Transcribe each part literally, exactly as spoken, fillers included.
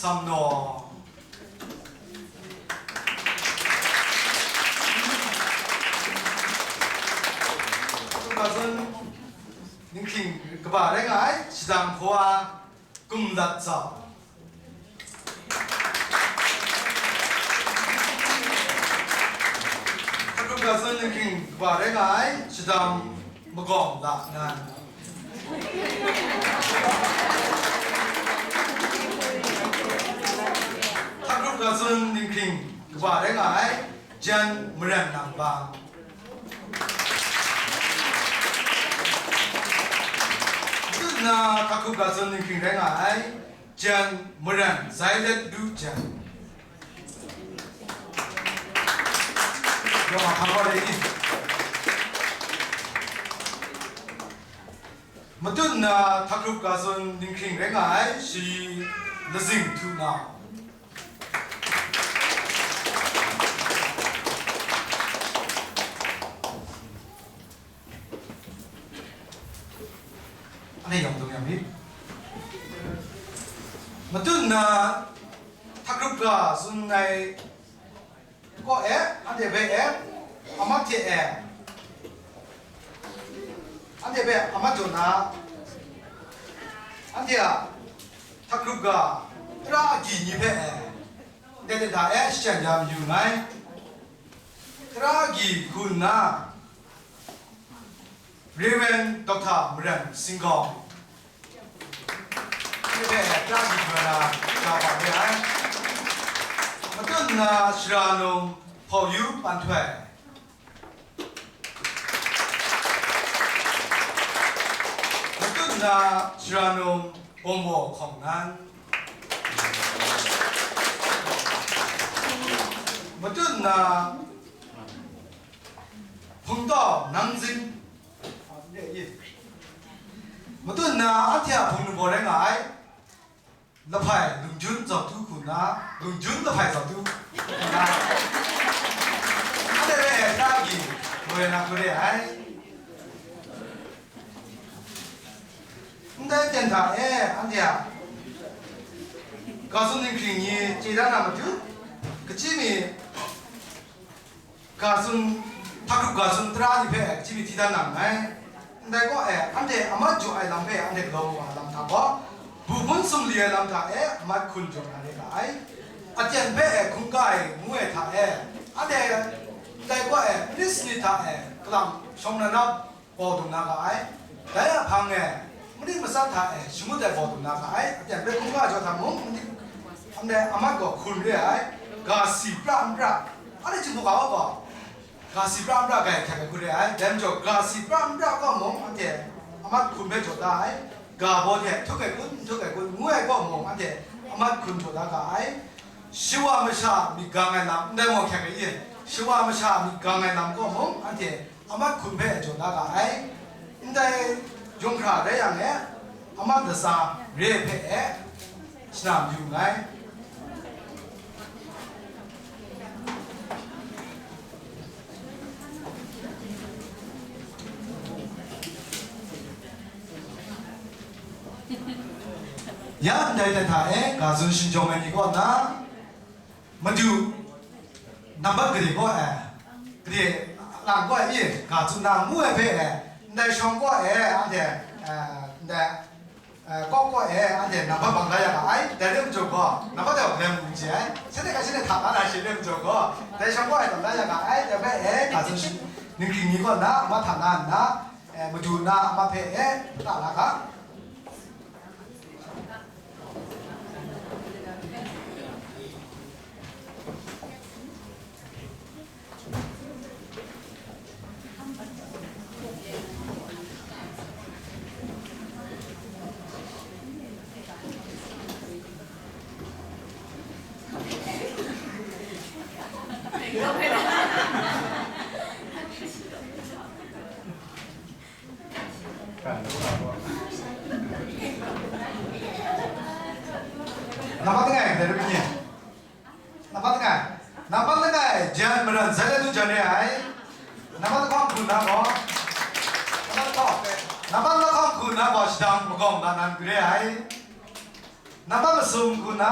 Samno. Hkrup ga tsun ninghking kaba rai nga ai, shadang hpawa Gumlat Zau. Hkrup ga tsun ninghking kaba rai nga ai, shadang Magawng La Nan. Hkrup ga tsun ninghking kaba rai nga ai, Jan Maran Nang Bang. Matut na hkrup ga tsun ninghking rai nga ai, Jan Maran Zailet Lu Jan. Yawng a hpang wa le i. Matut na hkrup ga tsun ninghking rai nga ai, Shayi Lazing Htu Nau. Anhte yawng dum yang myit. Matut na hkrup ga tsun ai kaw e, anhte hpe e, amat hte e, anhte hpe amat jaw na, anhte a hkrup ga tara agyi ni hpe e, ndai hta e shachyen ya mayu nngai. Tara agyi hku nna, Reverend Doctor Maran Singgawng, hpe tara agyi hku nna, ja ba re ai. Matut nna, Shara Nung Hpawyu Pan Htoi. Matut nna, Shara Nung Bawngwaw Hkawng Nan. Matut nna, Hpungtau Nang Zin. Matut nna, anhte a hpung num baw rai nga ai, Lahpai Lungjun Zau Tu hku nna, Lungjun Lahpai Zau Tu hku nna, anhte hpe tara agyi, loi na hku re ai. Ndai ten hta e, anhte a ga tsun ninghking ni chye dan na matu, kachyi mi ga tsun, hkrup ga tsun tara ni hpe chye mi hti dan na nngai. Ndai kaw e, anhte amat jaw ai lam hpe anhte galaw mu ai lam hta gaw, bu hpun sumli ai lam hta e amat hkun jaw na re ga ai. Aten hpe e hkungga e ngu ai hta e, anhte ndai kaw e, myit sanit hta e, kalang shawng na nap, bau dum na ga ai. Dai a hpang e, mari matsat hta e, shangut ai bau dum na ga ai. Aten hpe hkungga jaw hta mung, mari, anhte amat gaw hkun re ai, ga si pra n pra, anhte chyinghpaw ga wa gaw, ga si pra n pra ga ai hkyak ai hku re ai. Dai majaw, ga si pra n pra gaw mung, anhte amat hkun hpe jaw da ai. Ga baw hte htuk ai kun, n htuk ai kun, ngu ai gaw mung, anhte amat hkun jaw da ga ai. Shawa masha myit gang ai lam, ndai mung hkyak ai i? Shawa masha myit gang ai lam gaw mung, anhte amat hkun hpe jaw da ga ai. Ndai yawng hkra rai yang e, amat latsa re hpe e, shana mayu nngai. Ya ndai ten hta e, ga tsun shingjawng ai ni kaw na, Madu, nambat gade gaw e, gade lang gaw e, ga tsun na ngu ai hpe e, ndai shawng gaw e, anhte, e, ndai, e, kawk gaw e, anhte nambat bang da ya ga ai, dai rai majaw gaw, nambat dai gaw galoi mu n chye ai, shanhte hkrai shanhte hta na na she rai majaw gaw, dai shawng gaw e, bang da ya ga ai, dai hpe e, ga tsun shi, ninghking ni kaw na, amat hta na nna, e, madu na, amat hpe e, ta la ga. Nambat langai, dai rai ni? Nambat langai. Nambat langai, jan maran zai la du jan re ai. Nambat lahkawng hku na gaw, nambat lahkawng, nambat lahkawng hku na gaw shadang magawng la nan gre ai. Nambat masum hku na,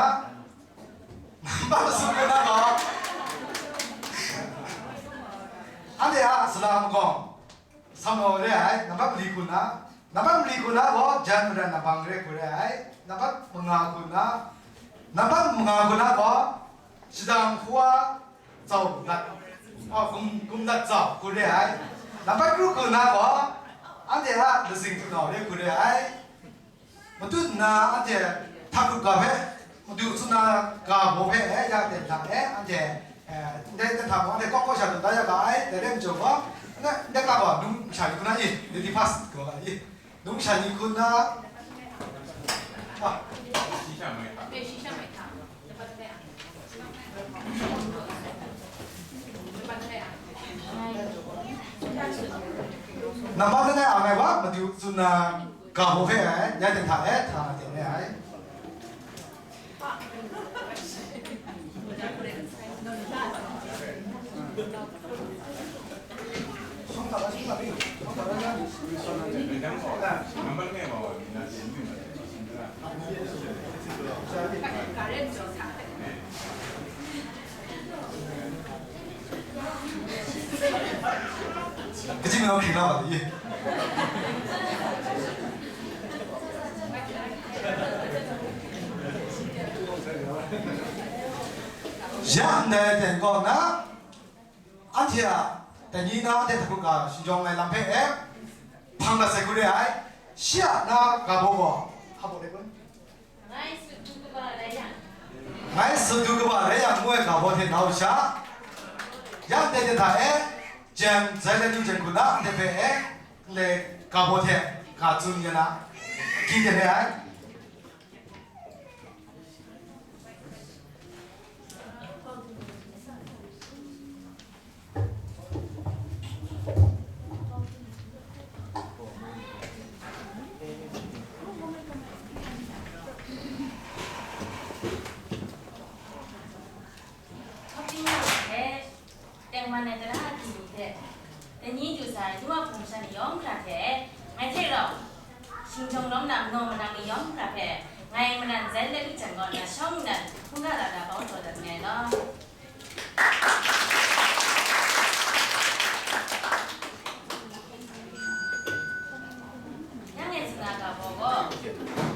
Nambat masum hku na gaw, anhte a sala magawng, Samuel re ai, nambat mali hku na, nambat mali hku na gaw, jan madan nabang re hku re ai, nambat manga hku na, nambat manga hku na gaw, shadang hkua zau lat, a, gum, gum lat zau hku re ai, nambat kru hku na gaw, anhte a lazing hpunau re hku re ai. Matut nna anhte hta hkrup ga hpe, madu tsun na ga baw hpe, eh, ya ten hta e, anhte, eh, ndai ten hta mung, anhte kawk kawk sha tawn da ya ga ai, dai rai majaw gaw, ndai, ndai ga gaw num masha ni hku na i, lady first gaw ga i, num masha ni hku na, ah. Nambat langai a ngai wa, madu tsun na ga baw hpe ai, ya ten hta e, hta na ten re ai. Kaji mi hkring na ma de? Ya ndai ten kaw na, anhte a dai ni na anhte hta hkrup ga shingjawng ai lam hpe e hpang dat sai hku re ai, shi a na ga baw gaw, hpa baw de kun? Ngai sut du kaba rai yang. Ngai sut du kaba rai yang ngu ai ga baw hte na u sha. Yang dai ten hta e, jan, zai lai lu jan hku na, ndai hpe e, ndai ga baw hte ga tsun ya na, akyu ten re ai. Tengman ai tara agyi ni hte, dai ni du sa ai nu a hpung shan ni yawng hkra hte, ngai hte rau, shingjawng lawm na manaw manang ni yawng hkra hpe, ngai madan zai let lu jan gaw, na shawng nnan hkungga la da kau taw dat nngai law. Yang e tsun na ga baw gaw,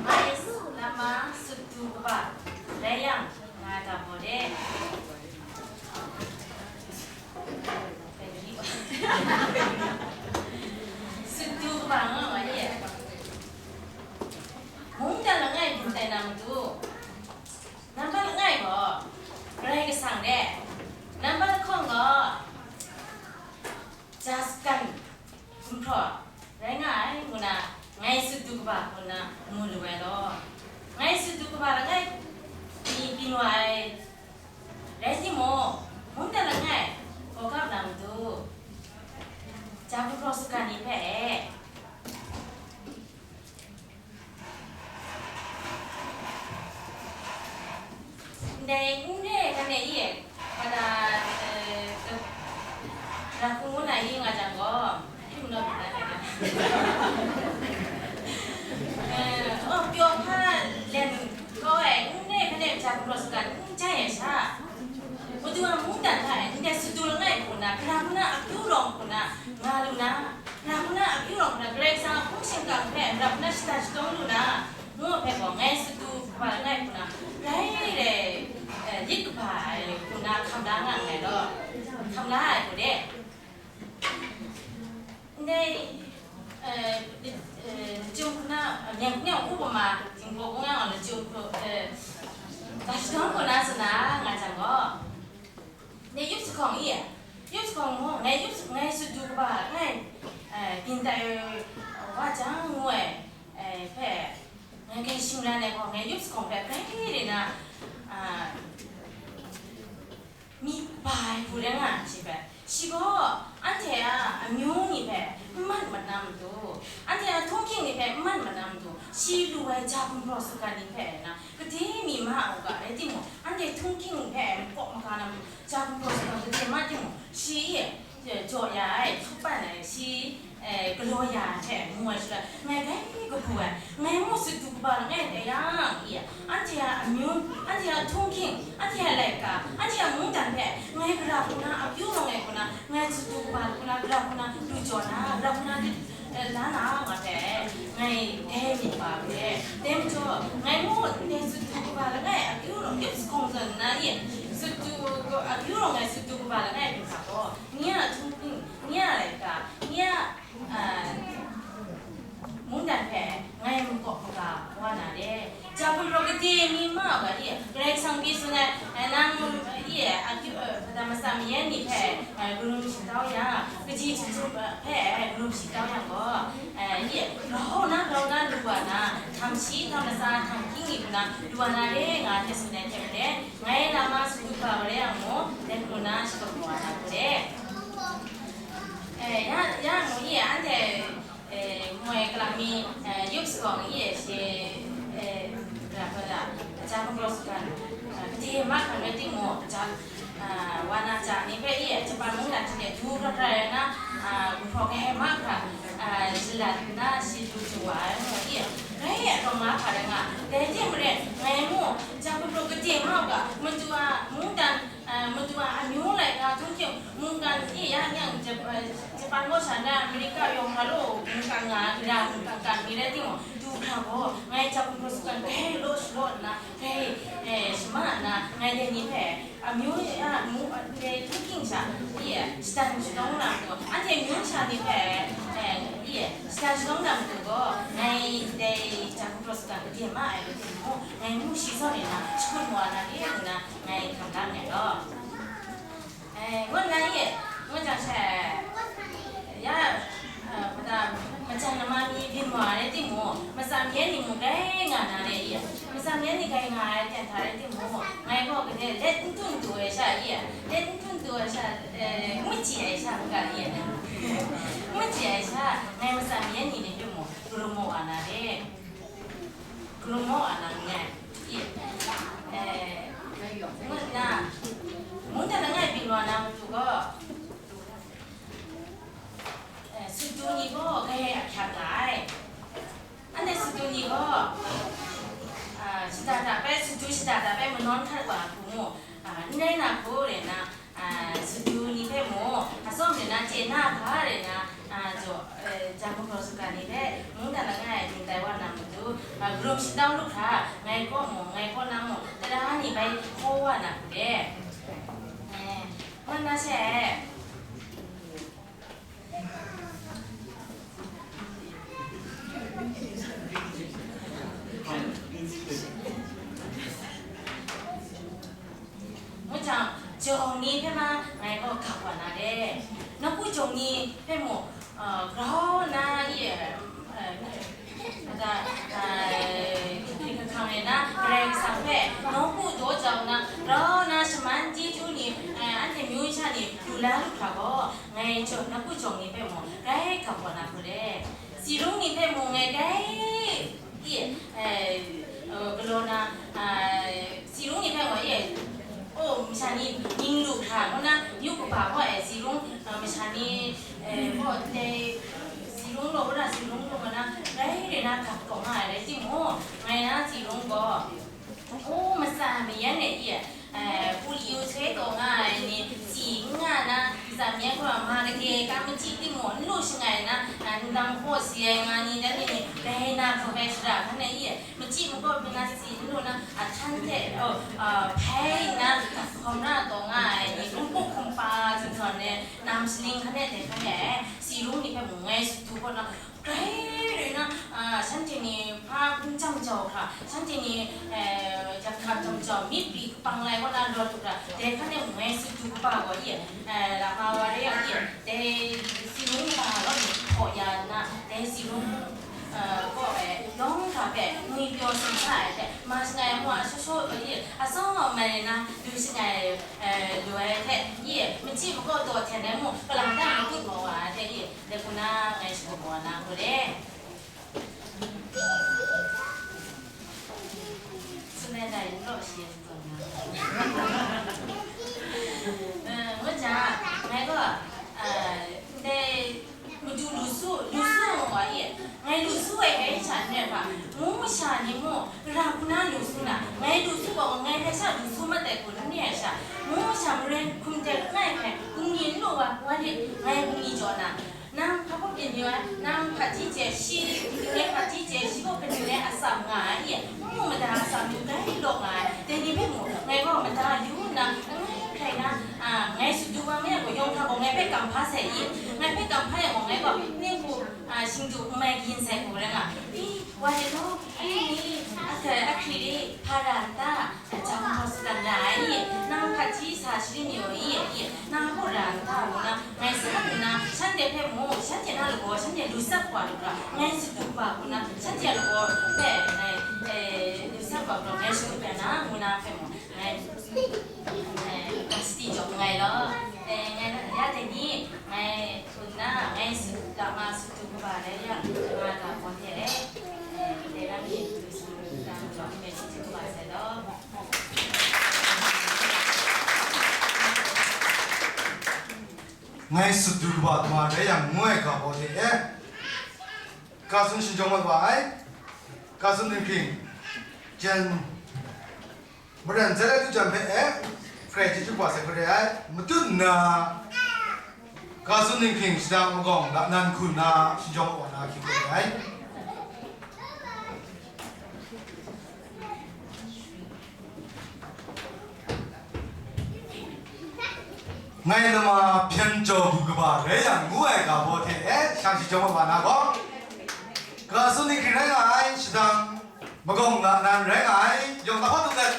ngai lama sut du kaba rai yang, nga ga baw de. Sut du kaba nga wa ye. Mungdan langai bun tai na matu, nambat langai gaw Karai Kasang de, nambat lahkawng gaw Jaskan gumhpraw rai nga ai ngu na, ngai sut du kaba hku na mu lu ai law, ngai sut du kaba langai mi byin wa ai rai timung, mungdan langai hkawhkam na matu, ja gumhpraw sugan ni hpe e. Ndai n re ai hkan e i, hpa na, eh, ra hku ngu na i nga jang gaw, hpyi mu na, eh, oh, pyaw hpa len kau ai, n re ai hkan e ja gumhpraw sugan n jai ai sha, Madu a mungdan hta e ndai sut du langai hku na, hkra hku na, akyu rawng hku na, nga lu na, hkra hku na, akyu rawng hku na, Karai Kasang a hpung shingkang hpe hkra hku na shada shadawng lu na, ngu ai hpe gaw, ngai sut du kaba langai hku na, rai rai, eh, lit kaba ai hku na hkam la nga nngai law, hkam la ai hku de. Ndai, eh, eh, lachyum hku na, eh, myen hku na, upama, Jinghpaw Kunglang a lachyum hku, eh, ga shadawn hku na sa na nga jang gaw, ndai yup sa hkawng i, yup sa hkawng mung, ngai yup sa, ngai sut du kaba, ngai, eh, byin tai wa jang ngu ai, eh, hpe, ngai grai shingran ai gaw, ngai yup sa hkawng hpe grai re na, ah, myit ba ai hku rai nga ai shi hpe, shi gaw anhte a amyu ni hpe n mat mat na matu, anhte a htunghking ni hpe n mat mat na matu, shi lu ai ja gumhpraw sugan ni hpe na, gade mi ma u ga, rai timung, anhte htunghking hpe makawp maga na matu, ja gumhpraw sugan gade ma timung, shi e, e, jaw ya ai, htup pan ai, shi, e, galaw ya ai hte mu ai shaloi, ngai grai kabu ai, ngai mung sut du kaba langai dai yang, i, anhte a amyu, anhte a htunghking, anhte Anhte a laika, anhte a mungdan hpe ngai gara hku na, akyu rawng ai hku na, ngai sut du kaba hku na, gara hku na lu jaw na, gara hku na lit, eh, la na nga hpe, ngai dai myit wa hpe, dai majaw, ngai mu ndai sut du kaba langai akyu rawng, yup sagawng zawn nna ni, sut du, akyu rawng ai sut du kaba langai hpung hta gaw, nye a htunghking, nye a laika, nye a, a, mungdan hpe ngai makawp maga wa na re. Jahku prat gade mi ma ga i, Karai Kasang pyi tsun ai, eh, nang, eh, i, akyu, eh, hpa da, matsa mayan ni hpe, eh, karum shagrau yang, kaji htum htum, eh, hpe, eh, karum shagrau yang gaw, eh, i, grau na, grau na lu wa na, htam shi, htam latsa, htam hkying ni hku na lu wa na re, nga hte tsun ai hte maren, ngai lama sut du kaba wa re yang mu, dai hku na shakawn wa na hku re. Eh, ya, ya mu i, anhte, eh, moi kalang mi, eh, yup sagawng i, shi, eh, ra, ra, ja hkungdaw sutgan, eh, gade mahkra rai timung, ja, ah, wa na ja ni hpe i, Japan mungdan hte du hkra hkra rai na, ah, gumhpraw gade mahkra, ah, shalat nna shi du du wa ai mu i, rai arawng mahkra rai nga, dai hte maren, ngai mu, ja hkungdaw gade ma u ga, madu a mungdan, ah, madu a amyu laika htung hte mungkan e ya yang Jap-, eh, Japan gaw sha na Amerika yawng hkra law mungkan nga ai, gara mungkan kan mi rai timung, du hkra gaw, ngai jahku prat sutgan grai law shalaw nna, grai, eh, shama nna, ngai dai ni hpe, amyu a, mu, eh, htung hking sha, i, shadan shanawng na matu, anhte amyu sha ni hpe, eh, i, shadan shanawng na matu gaw, ngai dai jahku prat sutgan gade ma ai rai timung, ngai mu shi zawn e na, shakut wa na re ngu na, ngai hkam da nngai law. Eh, ngut na i, ngut jang she, ya, eh, hpa da, majan lama mi byin wa ai rai timung, matsa mayan ni mung grai nga na re i, matsa mayan ni grai nga ai ten hta rai timung, ngai gaw gade let n tun du ai sha i, let n tun du ai sha, eh, n machyi ai sha n ga i, n machyi ai sha, ngai matsa mayan ni ni hpe mung, karum maw wa na re. Karum maw wa na nngai. I, eh, ngut na, mungdan langai byin wa na matu gaw, eh, sut du ni gaw grai ahkyak nga ai. Anhte sut du ni gaw, ah, shada da bai, sut du shada da bai manawn hkat wa hku mu, ah, n rai na hku rai na, ah, sut du ni hpe mu, atsawm rai na, chye na ga rai na, ah, jaw, eh, jahku prat sutgan ni hpe, mungdan langai ai mying tai wa na matu, ah, karum shagrau lu hkra, ngai kaw mung, ngai kaw na mung, tara ni bai hkaw wa na hku de. Eh, ngut na she, ngut jang, jawng ni hpe ma ngai gaw gap wa na re. Nawku jawng ni hpe mu, uh, grau na ye, uh, da, uh, hkrit hkang rai na, Karai Kasang hpe nawku daw jau na, grau na shaman chyeju ni, uh, anhte myu sha ni lu la lu hkra gaw, ngai jaw, nawku jawng ni hpe mu, grai gap wa na hku re. Tsi rung ni hpe mu, ngai grai I, eh, eh, galaw na, ah, tsi rung ni hpe gaw, eh, oh, masha ni ning lu hkra, ngu na, yu kaba gaw, eh, tsi rung, ah, masha ni, eh, gaw, ndai, tsi rung law, wora tsi rung law, ngu na, rai rai na, gap kau nga ai rai timung, ngai na tsi rung gaw, oh, matsa mayan e, i, eh, polio sai taw nga ai ni, tsi n nga na, matsa mayan gaw, ma gade ka machyi timung, n lu shangai na, ah, ndang hpaw si ai nga ni, dan ni, rai na, hkawhkai shara hkan ai, i, Machyi makawp mi na tsi n lu na, a, htan hte, oh, a, hpai nna, hkawm ra taw nga ai ni, hkum pup hkum pa zawn zawn e, nam saning hkan e dai hkan e, tsi rung ni hpe mung ngai sut du kaw na, grai rai na, a, shanhte ni hpa n jam jau hkra, shanhte ni, eh, yak hkap jam jau, myit pri kapang lai kaw na lawt lu hkra, dai hkan e mung ngai sut du kaba gaw, i, eh, lama wa re yang, i, dai tsi rung kaba rawt ni hpaw ya nna, dai tsi rung, eh, kaw e, yawng hkra hpe ngwi pyaw sumsa ai hte, ma shangai ai mu a shaw shaw, i, atsawm mai na, lu shangai, eh, lu ai hte, i, machyi makaw taw hten ai mu, kalang dan makut maw wa ai hte, i, dai hku na ngai shakawn wa na hku re. Tsun ai dai n raw shi ai shakawn na. Eh, ngut jang, ngai gaw, eh, ndai, Madu lu su, lu su ngu wa i, ngai lu su ai rai sha n rai hpa, mung masha ni mu, gara hku na lu su na, ngai lu su gaw, ngai hpe sha lu su mat ai hku n Nang hpaji hte shi, ngai hpaji hte shi gaw kaning rai atsam nga ai, n mu mada atsam lu rai law nga ai. Dai ni hpe mung, ngai gaw mada yu nna, langai hkrai na, a, ngai tsun du wa ma yang gaw, yawng hta gaw ngai hpe kamhpa sai i, ngai hpe kamhpa yang gaw, ngai gaw ning hku, a, shingdu n mai kayin sai hku rai nga. I, wa de gaw, ai ni, a hkrai, a hkri de, hpa ra n ta? Jang hkau sa dat na ai ni, nang hpaji sa sharin yu ai ni, nang a hku ra n ta ngu na, ngai sa nna, shanhte hpe mung, shanhte na lagaw, shanhte lu tsap wa lu ra, ngai shadu wa ngu na, shanhte a lagaw hpe ngai, eh, lu tsap wa lu ra, ngai shadu ya na, ngu na hpe mung, ngai, eh, sadi jawm nngai law. Eh, ngai na, ya dai ni, ngai hpun na, ngai su, lama shadu kaba rai yang, nga ga gaw hte, eh, dai ram ni, Ngai sut du kaba tuma rai yang ngu ai ga baw hte e, ga tsun shingjawng mat wa ai, ga tsun dinghpring, jen, maren zet ai lu jan hpe e, hkrai chyeju kaba sai hkoi re ai, matut nna, ga tsun dinghpring shadang magawng la nan hku nna shingjawng mat wa na hkying hkoi re ai. Ngai lama hpyen jaw bu kaba rai yang ngu ai ga baw hte e shang shi jawng ai wa na gaw, ga tsun dinghpring rai nga ai, shadang magawng la nan rai nga ai, yawng lahkawt dum let.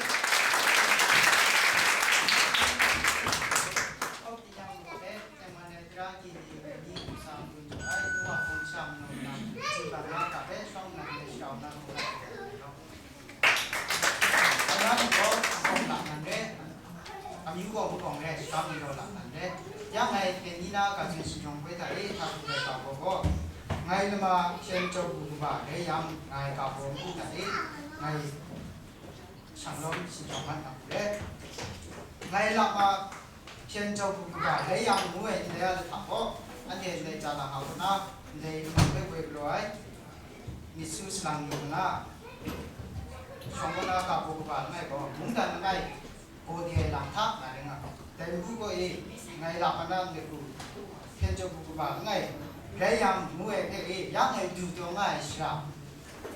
Amyu gaw makawng re, shakam ni gaw lakman re. Ya ngai Penina ga tsun shingjawng hpe hta e, hta hku ai ga baw gaw, ngai lama hpyen jaw bu kaba rai yang, ngai ga baw npu hta e, ngai shanglawm shingjawng mat na hku re. Ngai lama hpyen jaw bu kaba rai yang ngu ai ndai a lahkang gaw, anhte ndai ja na hau na, ndai lamang hpe woi galaw ai, myit su salang yu nna, shawng kaw na ga baw kaba langai gaw, mungdan langai, gaw de ai lam hta nga ring nga. Dai npu gaw e, ngai lak ana myit hku hpyen jaw bu kaba langai, rai yang ngu ai hpe e, ya ngai du taw nga ai shara,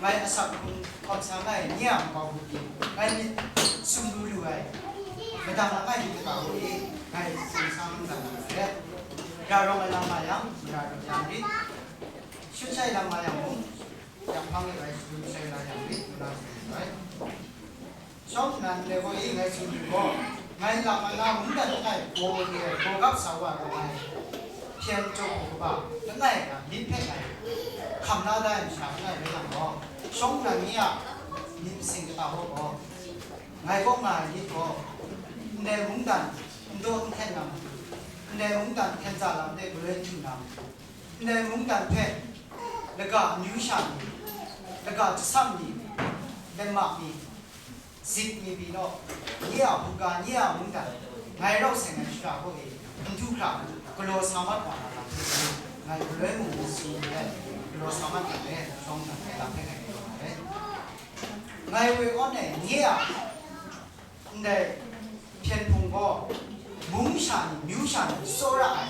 ngai asak hkrung hkawm sa nga ai ni a nkau hku pyi, ngai myit sumlu lu ai, madang langai myit kaba gaw e, ngai hpung sa mungdan na ai. Ra rawng ai lam nga yang, mara rawng yang rit, shut shai lam nga yang mung, Yang hpang e bai shadum shai la yang rit ngu na tsun ai. Shawng nnan de gaw e ngai tsun lu gaw, ngai lam ana mungdan langai gaw de gaw gap sa wa rawng ai, hpyen jaw bu kaba langai na myit hpe ngai hkam la da ai masha langai rai yang gaw, shawng nnan ni a myit masin kata gaw gaw, ngai kaw nga ai myit gaw, ndai mungdan n daw n hten na matu, ndai mungdan hkyen za lam de galoi htu na matu, Ndai mungdan hpe, laga amyu sha ni, laga jasam ni, lenmak ni, zik ni pyi naw, nye a buga, nye a mungdan, ngai rau seng ai shara kaw e, n du hkra, galaw sa mat wa na lam hte, ngai galoi mung n tsun let, galaw sa mat na re, shawng nnan ngai lam hpe ngai galaw na re. Ngai we awn e, nye a Ndai hpyen hpung gaw, mung masha ni, myu sha ni, tsawra ai,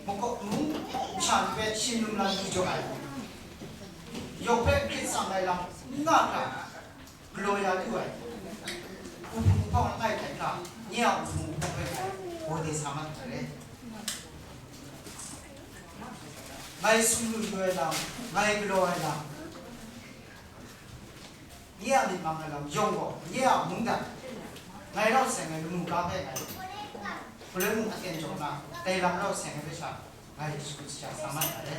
makaw, mung masha ni hpe shinlum lam lu jaw ai, yawng hpe hkrit tsang ai lam n nga hkra, galaw ya lu ai, wuhpung wuhpawng langai hte hkra, nye a wuhpung wuhpawng hpe gaw, gaw de sa mat ai. Ngai sumlu lu ai lam, ngai galaw ai lam, Nye a myit mang ai lam yawng gaw, nye a mungdan, ngai rau seng ai lamu ga hpe ngai, galoi mung aten jaw na, dai lam rau seng ai hpe sha, ngai shakut shaja sa mat ai.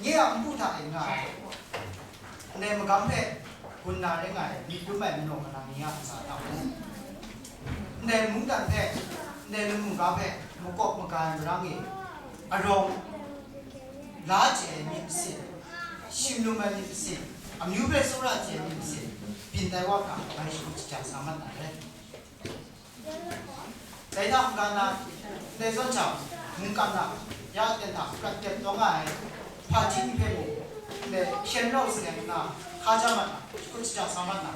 Nye a npu hta e nga ai, ndai magam hpe gun na rai nga ai, myit dum ai manaw manang ni a ntsa hta mung, ndai mungdan hpe, ndai lamu ga hpe makawp maga ai marang e, arawng, la chye ai myit masin, shimlum ai myit masin, amyu hpe tsawra chye ai myit masin, byin tai wa hkra, ngai shakut shaja sa mat na rai. Dai hta n-ga na, ndai zawn hta, mungkan na, ya aten hta prat dep taw nga ai, hpaji ni hpe mung, ndai hpyen rau seng nna, hka ja mat na, shakut shaja sa mat na,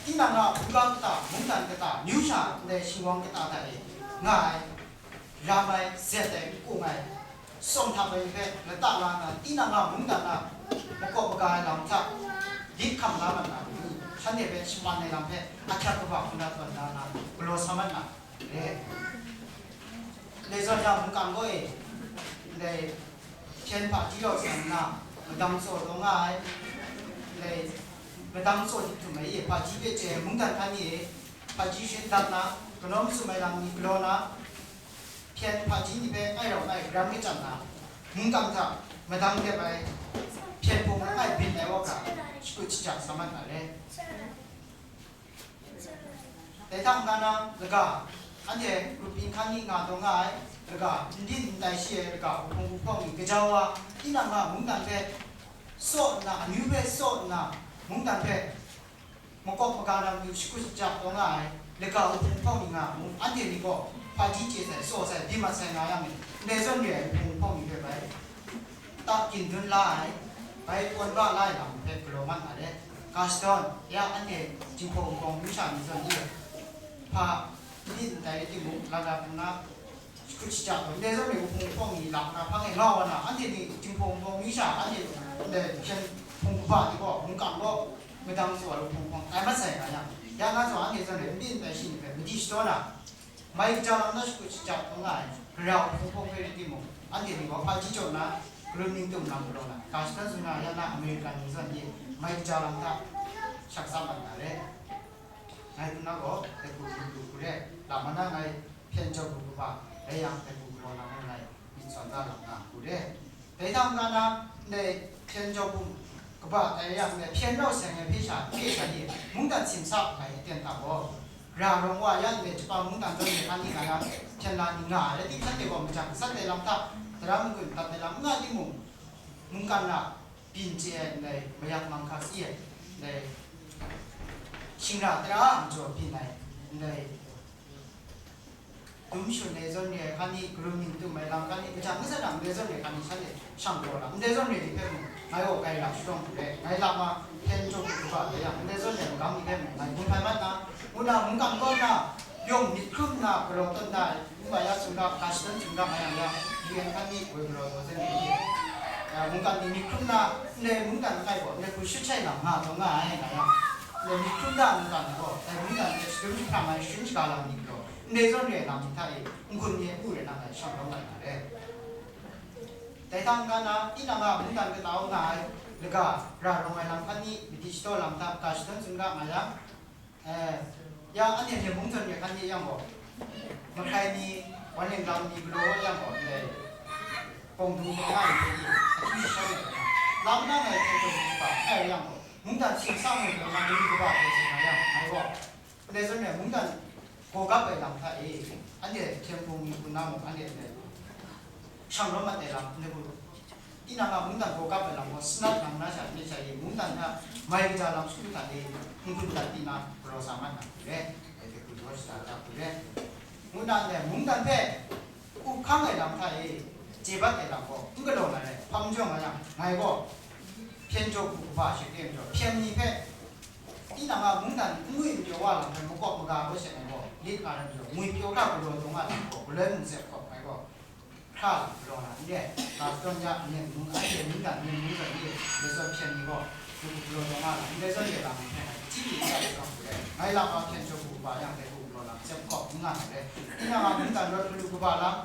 tinang a hkungga kata, mungdan kata, myu sha ndai shingwang kata hta e nga ai, ram ai, zet ai, kung ai, Tsawm hta bai hpe lata la na, tinang a mungdan a makawp maga ai lam hta, lit hkam la mat na ni, shanhte hpe shaman ai lam hpe ahkyak kaba hkunda tawn da na, galaw sa mat na re. Ndai zawn yang mungkan gaw e, ndai hpyen hpaji rau sai nna, madang tsaw taw nga ai, ndai madang tsaw dik htum ai e, hpaji hpe chye ai mungdan hkan ni e, hpaji shin dat na, kanawn masum ai lam ni galaw na, hpyen hpaji ni hpe ai rau ai garam kachyan na, mungkan hta madang dep ai hpyen hpung langai byin ai wa hkra shakut shaja sa mat na re. Dai hta n-ga na, laga, anhte grup byin hkan ni nga taw nga ai, laga, n din n tai shi ai laga, wuhpung wuhpawng ni, gaja wa, tinang a mungdan hpe saw nna, amyu hpe saw nna, mungdan hpe makawp maga na matu shakut shaja taw nga ai, laga, wuhpung wuhpawng ni nga mu, anhte ni gaw hpaji chye sai, saw sai, byin mat sai nga yang e, ndai zawn re ai wuhpung wuhpawng ni hpe bai ta kyin dun la ai, bai kawn ba la ai lam hpe galaw mat na re. Ga shadawn, ya anhte Jinghpaw Wunpawng myu sha ni zawn e, hpa n din n tai rai timung, lat rat nna, shakut shaja taw, ndai zawn re wuhpung wuhpawng ni lam hkra hpang e nga wa na, anhte ni Jinghpaw Wunpawng myu sha, anhte ndai hpyen hpung kaba ni gaw, mungkan gaw, madang tsaw ai wuhpung wuhpawng tai mat sai nga yang, ya nga zawn anhte zawn re n din n tai shi ni hpe madi shadaw na, mai kaja lam na shakut shaja hkawm nga ai, gara wuhpung hpe rai timung, anhte ni gaw hpaji jaw nna, karum ning tum lam galaw na, ga shadawn tsun na, ya na American ni zawn e, mai kaja lam hta shak tsap mat na re. Ngai hpung na gaw, dai hku lu lu hku re, lam mana ngai hpyen jaw hku kaba, rai yang, dai hku galaw na ngai myit sawn da lam na hku re. Dai hta n-ga na, ndai hpyen jaw hku kaba tai yang, ndai hpyen rau seng ai hpe sha, hpe sha ni, mungdan simsa ai aten hta gaw, ra rawng wa yang, ndai Japan mungdan zawn ai hkan ni nga yang, hpyen la ni nga ai, rai tim, shanhte gaw majangsat ai lam hta, tara magun dat ai lam n nga timung, mungkan na byin chye ai, ndai mayak manghkang si ai, ndai shingra tara a majaw byin ai, ndai dum shun ai zawn re ai hkan ni, karum ning tum ai lam hkan ni, majangsat na ndai zawn re ai hkan ni, shanhte shang taw lam, ndai zawn re ai ni hpe mung, ngai gaw grai lam sharawng hku re, ngai lam a hpyen jaw hku kaba re yang, ndai zawn re ai magam ni hpe mung, ngai gun hpai mat na, ngu na, mungkan kaw na, yawng myit hkrum nna, galaw tawn na, ngu ma ya tsun ga, ga shadawn tsun ga, ngai yang ya, U N hkan ni woi galaw taw zawn re ai, mungkan ni myit hkrum nna, ndai mungkan langai gaw, ndai hku shut shai lam nga taw nga ai, nga yang, ndai myit hkrum da mungkan ni gaw, dai mungkan hte shadum jahprang ai, sharin shaga lam ni galaw, ndai zawn re ai lam ni hta e, n-gun ni a pu rai nna ngai shang rawng ai nga re. Dai hta n-ga na, tinang a mungdan kata u nga ai, laga, ra rawng ai lam hkan ni, madi shadaw lam hta, ga shadawn tsun ga nga yang, eh, ya, anhte Myen mung zawn re hkan ni yang gaw, mahkrai ni, wan ling lam ni galaw yang gaw, ndai bawng du bawng na ni hpe ni, ahkyu shashau ai, lam na ngai hpe tawn ni kaba, ngai yang gaw, mungdan simsa ngai gaw, ngai ni kaba hpe tsun nga yang, ngai gaw, Ndai zawn re ai mungdan gaw gap ai lam hta e, anhte hpyen hpung ni hpung na mung, anhte ndai shang rawng mat ai lam, ndai hku, tinang a mungdan gaw gap ai lam gaw, sanat nang na sha, myit sha e, mungdan hta mai kaja lam shagu hta e, n-gun dat di na, galaw sa mat na hku re, dai hte hku jaw shada da hku re, ngu na ndai mungdan hpe up hkang ai lam hta e, chye bat ai lam gaw, n galaw na rai, hpa n jaw nga yang, ngai gaw, hpyen jaw hku kaba shakre majaw, hpyen ni hpe, Tinang a mungdan n ngwi n pyaw wa lam hpe makawp maga gaw seng ai gaw, lit nga ai majaw, ngwi pyaw hkra galaw taw nga lam gaw, galoi mung tsep hkawp ai gaw, hkra lam galaw na n re. Ga shadawn ya, Myen mung, anhte mungdan Myen mung zawn ni, lasawt hpyen ni gaw, galaw taw nga lam, ndai zawn re lam hpe ngai hti mi n ra ai hkam hku rai, ngai lam a hpyen jaw hku kaba yang dai hku galaw lam, tsep hkawp n nga na re. Tinang a mungdan rawt hkru kaba lam,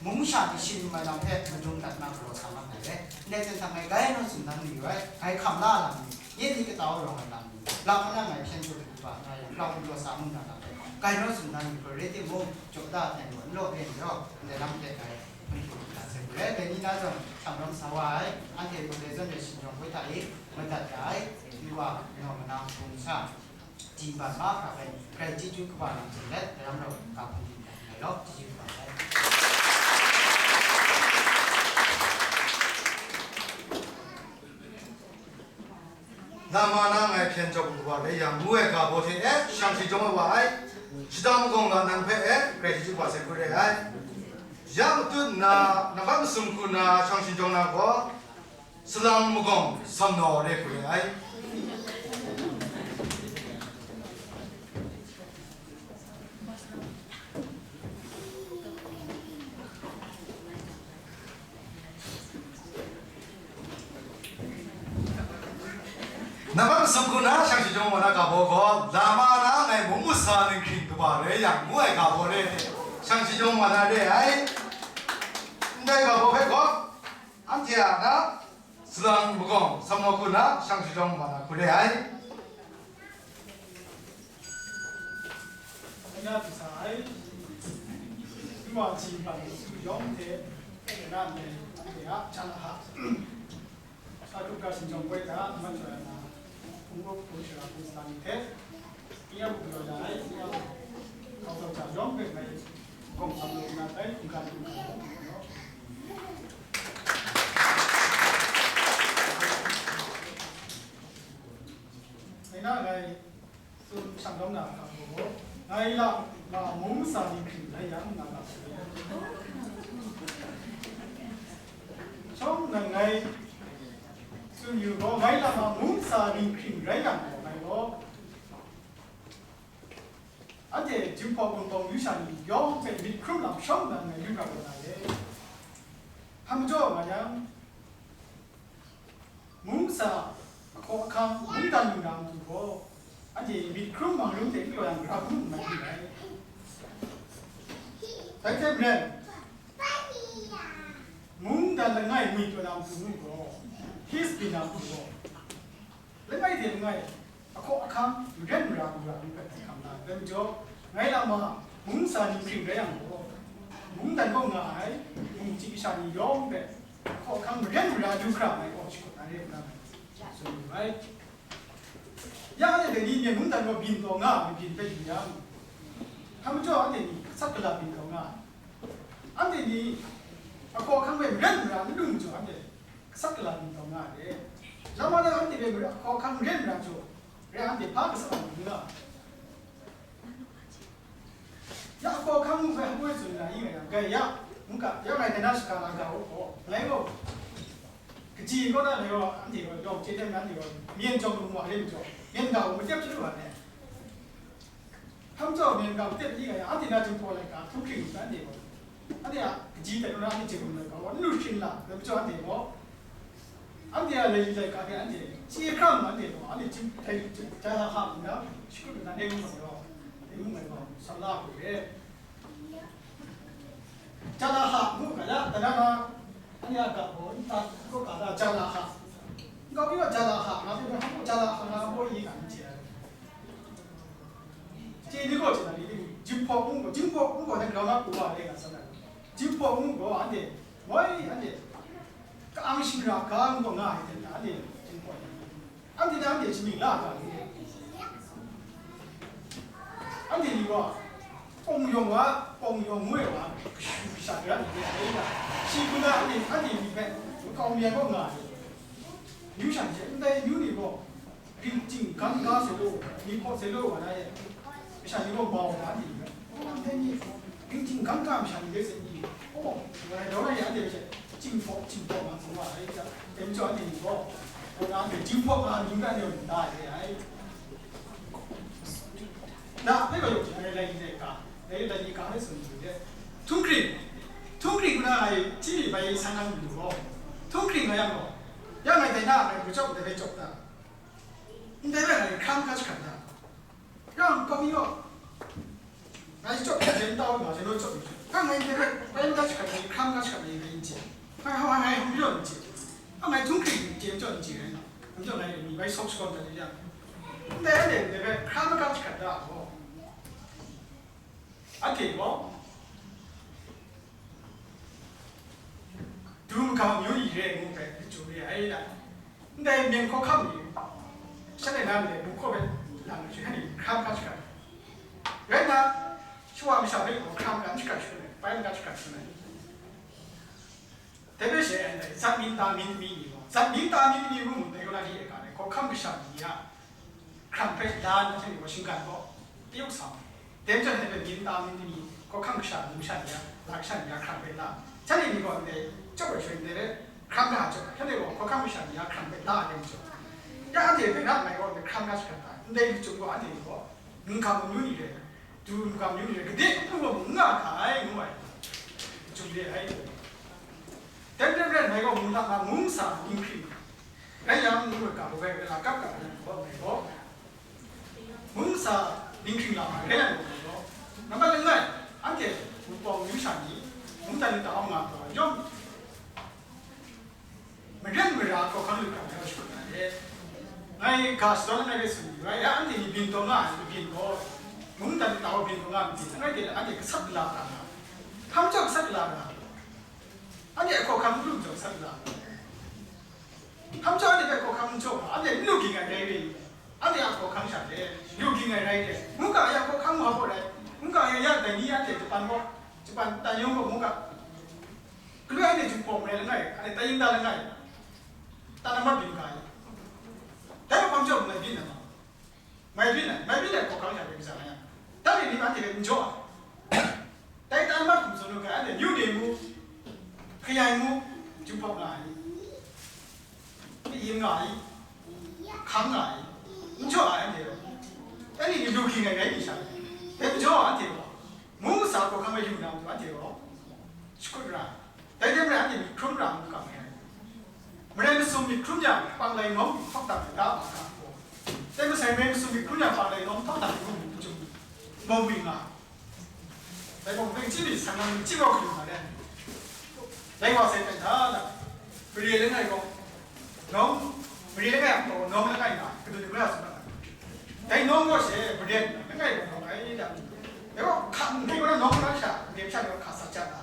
Mung masha ni shing n mai lam hpe madung dat na galaw sa mat ai re. Ndai hten hta ngai gai naw tsun dan mayu ai, ngai hkam la lam ni, nye ni kata rawng ai lam ni, lam mana ngai hpyen jaw hku kaba nga yang, grau galaw sa mu na lam hpe, gai naw tsun dan mayu hkra rai timung, jaw da ai hte mung, n law e n jaw, ndai lam hte gai hpung hpung dat sai hku rai, dai ni na zawn, hkam rawng sa wa ai, anhte gaw dai zawn re shing yawng hpoi hta e, madat ya ai, n wa, naw manang, hpung sha, Jinghpan mahkra hpe grai chyeju kaba lam tsun let, daram rau ga hpung hpung ai law, chyeju kaba ai. Nama na ngai hpyen jaw kaba rai yang, ngu ai ga baw hte e shang shi jawng ai wa ai, shada magawng la nang hpe e grai chyeju kaba sai hku re ai. Ya matut nna, nang hpe masum hku na shang shi jawng na gaw, Salang magawng samnaw re hku re ai. Nambat masum hku na shang shajawng wa na ga baw gaw, lama na ngai mung masa ninghkring kaba rai yang, ngu ai ga baw re, shang shajawng wa na re ai. Ndai ga baw hpe gaw, anhte a na salang magawng, samawk hku na shang shajawng wa na hku re ai. Anya bisa ai, iwa ji ban su yawng hte, na me, ya, chan a ha. Sa du ga shingjawng poi hta, man jaw ya na, hpung up hpung shara hpung sa ni hte, ya bu galaw ya ai, ya, kau kau hta yawng hpe ngai, gawng sam lu na tai, hpung ga lu na, ngai na ngai, Tsun shang dawng na a hkang gaw, ngai lama mung masa ninghkring rai yang, nga ga sai. Shawng nnan ngai tsun yu gaw, ngai lama mung masa ninghkring rai yang gaw, ngai gaw, anhte Jinghpaw Wunpawng yu sha ni yawng hpe myit hkrum lam shawng nnan ngai yu ga na ye. Hpa majaw nga yang, Mung masa, ahkaw ahkang, mungdan mungdan matu gaw, anhte myit hkrum manglung hte galaw yang, gara hkrum n mai lu ai. Dai hte maren, mungdan langai ngwi taw na matu mung gaw, his bina matu gaw, langai hte langai, Ahkaw ahkang, maren mara lu ra lu hpe hkam na ai majaw, ngai lama mung masa ninghkring rai yang gaw, mungdan kaw nga ai, mung chyi kasha ni yawng hpe, ahkaw ahkang maren mara lu hkra ai gaw, shakawn na re nna, tsun lu ai. Ya anhte dai ni myen mungdan kaw byin taw nga ai mabyin hpe yu yang, hpa majaw anhte ni gasat gala byin taw nga ai. Anhte ni ahkaw ahkang hpe maren mara n lu majaw, anhte gasat gala byin taw nga ai. Lama na anhte hpe maren, ahkaw ahkang maren mara jaw, rai anhte hpa gasat ai n nga ai. Ya ahkaw ahkang hpe hpoi tsun na i nga yang, gaya, n ga, ya ngai dai na shaga na ga u gaw, ngai gaw, kaji kaw na ngai gaw, anhte gaw, yawng chye teng na anhte gaw, myen jawng lu mu a re majaw, myen ga u matep chyalu ai. Hpa majaw myen ga u tep ni ga yang, anhte na Jinghpaw laika htunghkring n rai, anhte gaw, anhte a kaji hte rau na anhte Jinghpaw laika gaw n lu hkring la, dai majaw anhte gaw, anhte a laiyi laika hte anhte chye hkram anhte gaw, anhte Jin-, dai Jin-, Jala ha nna shakut nna, Nehmung gaw, Nehmung gaw, sa la hku re. Jala ha ngu ga ya, dai na, anhte a ga gaw, nta, kaw ga da, Jala ha. Nkau mi gaw Jala ha nga hpe, hpa mung Jala ha nga hpaw yi nga n chye ai. Chye ni gaw chye na ni, Jinghpaw ngu gaw, Jinghpaw ngu gaw, dai grau na hku wa re nga san ai. Jinghpaw ngu gaw, anhte, moi, anhte, ka-ang shingra ga ngu gaw nga ai hte, anhte, Jinghpaw ni. Anhte dai anhte shamying la ga ni? Anhte ni gaw, Pawng yawng wa, Pawng yawng ngu ai wa, kashu kasha gara ni re ai da. Shi hku na anhte, anhte ni hpe, makau mi ai kaw nga ai. Amyu sha ni hte, ndai amyu ni gaw, ringting gan ga sai law, ni hpaw sai law wa na e. Masha ni gaw mau na ni, ndai ni, ringting gan ga masha ni de sai ni, oh, ngai rau na ya de she, Jinghpaw, Jinghpaw ma tsun wa ai, dai majaw anhte ni gaw, gaw na anhte Jinghpaw nga mying hpe anhte mung da ai re ai. Na, hpe gaw yawng hte ngai lai ni ai ga, ngai lai ni ga hpe tsun ni de. Htunghkring, htunghkring hku na ngai chyi mi bai san na lu gaw, htunghkring nga yang gaw, ya ngai dai na ngai hku chyawm ndai hpe chyawm ta, ndai hpe ngai hkram hkra jahkrat ta. Yang kau mi gaw, ngai chyawm hte jen tau nga, jen tau chyawm ni, nang ngai ndai hpe bai n da jahkrat ai, hkram ga jahkrat ai, ngai n chye. Ngai hawng ai, ngai hawng majaw n chye. Nang ngai htunghkring chye n chyawn n chye rai na, anhte ngai mi bai sawk shakawn dat yang, ndai anhte ndai hpe hkram ga jahkrat da gaw, anhte gaw, Du makam amyu ni re ngu hpe, chyu re ai da. Ndai myen hkawhkam ni, shanhte na ndai mung hkaw hpe lang ai hte, hkran hkra jahkrat. Rai nna, shawa masha hpe gaw hkran hkra n jahkrat shangun ai, bai n hkra jahkrat shangun ai. Dai hpe she, ndai zat myin ta myin mi ni gaw, zat myin ta myin mi ngu mu, dai kaw na di e ga ai, hkawhkam kasha ni a, hkrang hpe la nna hte ni gaw shinggan gaw, tayuk sa ai. Dai majaw, dai hpe myin ta myin ni, hkawhkam kasha, numsha ni a, la kasha ni a hkrang hpe la. Shanhte ni gaw ndai chyawp ai shaloi, ndai hpe hkrang ga chyawp ai. Shanhte gaw hkawhkam kasha ni a hkrang hpe la ai majaw, ya anhte hpe na ngai gaw ndai hkrang ga shakrat ai. Ndai lachyum gaw anhte ni gaw, ningkang amyu ni rai, du ningkang amyu ni rai, gade kabu gaw mung nga hkra ai, ngu ai. Lachyum re ai. Dai hpe rai ngai gaw mung hta nga mung sa, mung hkring, Rai yang, ngu ga, ngu ga, la kap ga, ngu ga, ngu ga, mung sa, ning hkring la, rai yang, ngu ga, nambat langai, anhte, mung pawng mung sha ni, mung tan ni ta nga, yawng, maren mara hkawhkam lu ga, yawng shu na de. Ngai ga shadawn langai de sun ni, rai ya, anhte ni byin taw nga, ni byin gaw, mung tan ni ta byin taw nga, ni byin, ngai de, anhte gasat gala ga nga, hkam jaw gasat gala ga nga, anhte hkawhkam lu jaw gasat gala ga nga. Hkam jaw anhte hpe hkawhkam n jaw ga, anhte n lu ging ai rai re, anhte a hkawhkam sha de, lu ging ai rai de, mungga a ya hkawhkam wa gaw rai, mungga a ya ya dai ni anhte Japan gaw, Japan tan yawng gaw mungga, galoi anhte Jinghpaw marai langai, anhte Tayingda langai, tan amat byin ga ai, dai hkawhkam jaw mai byin ai ma, mai byin ai, mai byin ai hkawhkam sha de, gaja nga yang, dai ni anhte hpe n jaw ai. Dai tan mat hkum tsun lu ga, anhte New Delhi mu, Kayai mu, Jinghpaw nga ai, Kayin nga ai, Hkang nga ai, n jaw ai anhte gaw. Anhte ni lu hkring ai rai ni sha, dai n jaw ai anhte gaw, mung masa hkawhkam ai lu na matu anhte gaw, shakut ra ai. Dai hte maren anhte myit hkrum ra ai mung ga mai ai. Marai masum myit hkrum yang, panglai nawng hpawk dang ai ga ma ga gaw. Dai masai marai masum myit hkrum yang, panglai nawng hpawk dang ai mung, mung, mung nga ai. Dai gaw, bai chyi ni, sang nang chyi gaw hkring nga ai. Dai wa sai pen hta na, mare langai gaw, nawng, mare langai a gaw, nawng langai nga, kadun ni mara tsun na. Dai nawng gaw she, mare langai gaw nawng ai da. Dai gaw, hka, ndai gaw nawng na sha, ndai sha gaw hka sa ja na.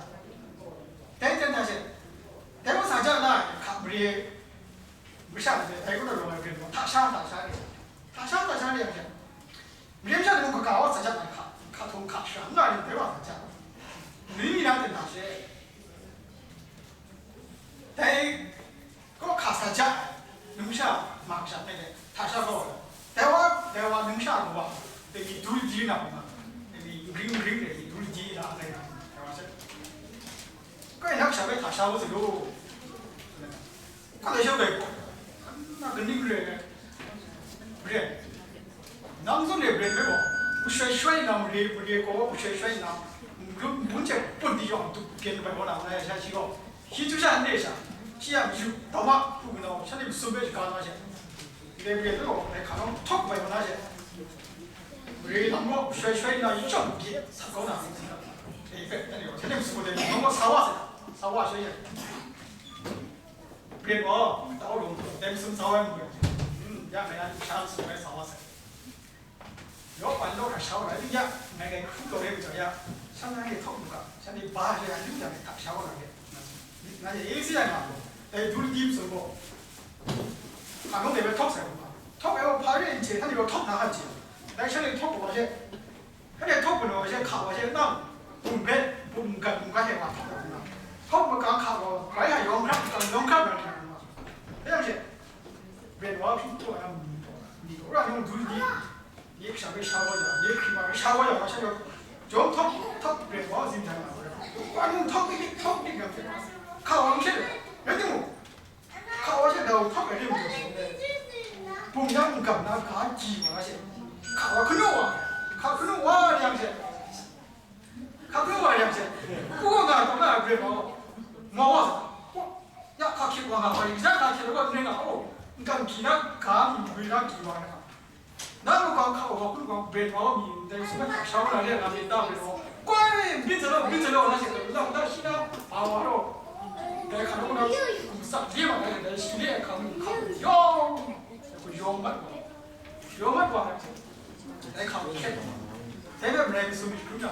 Dai jan hta she, dai gaw sa ja na, hka mare, masha ni, dai gaw nawng ai mare gaw, hta sha, hta sha re. Hta sha, hta sha re yang she. Mare masha ni mung kaga wa sa ja ai hka, hka htung hka shara n ga ring dai wa sa ja ai. Ni mi na ten hta she, dai gaw hka sa ja ai, numsha ma kasha hpe de, hta sha gaw, dai wa, dai wa numsha gaw wa, dai mi du di na hkrum na, dai mi ring ring dai mi du di na, dai na, dai wa she. Kai na kasha hpe hta sha wa sa lu. Ka lai shau dai gaw, na kaning re ai? Bren. Nang zawn e bren bai gaw, u shoi shoi nna mare, mare gaw u shoi shoi nna, nbun hte pun di yawng, dup gen bai gaw na, ngai a sha shi gaw, shi chyu sha n re sha, shi a myu, daw a, hku kanu, shanhte masum hpe shaga na she, ndai bren bai gaw, ngai hka nau htawk bai gaw na she, mare lam gaw u shoi shoi nna, yu chyawm bye sat kau na, e hpe, shanhte masum hpe, nang gaw sa wa sai, sa wa shoi e. Bren gaw, tau lung, dai masum sa wa ai mung, hmm, ya ngai a sha masum rai sa wa sai. Yawpan law hkra sha wa ai, ya, ngai ngai hkru taw rai majaw ya, shan ngai hkawk lu ga, shanhte ba ai, ya, yu ya, hta sha wa ai, na ya, e si ai ma gaw, dai du ladi masum gaw, hka nung de bai htawk sai wa, htawk ai wa hpa re n chye, hta ni gaw htawk na hkan chye, dai shanhte htawk wa she, Shanhte htawk kanu wa she, hka wa she, nang, bum hpe, bum gat, bum gat hte wa htawk kanu na. Htawk makang hka gaw, bai hta yawng hkrap, makang yawng hkrap na hte kanu na. Dai yang she, bren wa hpyi taw ai ni, ni, wora yawng du di, nye kasha hpe sha wa ya, nye hkri wa hpe sha wa ya, wa sha yawng, jawng htawk, htawk bren wa zin jan na wa ya. Wa nung htawk dik dik, htawk dik yang hte, hka wa n hte, rai timung, Hka wa she dau hkawk ai rim hte, bum yang n-gam na ga gyi wa she, hka wa hkanu wa, hka hkanu wa yang she, hka hkanu wa yang she, pu wa nga taw na a bren wa, mau wa sa, ya hka hkyit wa nga wa, ya hka hkyit wa n ring nga, o, n-gam gyi na ga mi, gwi na gyi wa nga. Na mung gaw hka wa hkru gaw, bren wa mi, ndai sumsat hkra sha wa na re, nga myit ta bren wa, koi, n byin zaw law, n byin zaw law, na she, lam da shi na, a wa law, dai hka nung na, kum sak de ma na, dai shi de ai hka mung hka yawng, dai hku yawng mat wa, yawng mat wa na she, dai hka mung hkyet wa, dai hpe marai masum myit hkrum na,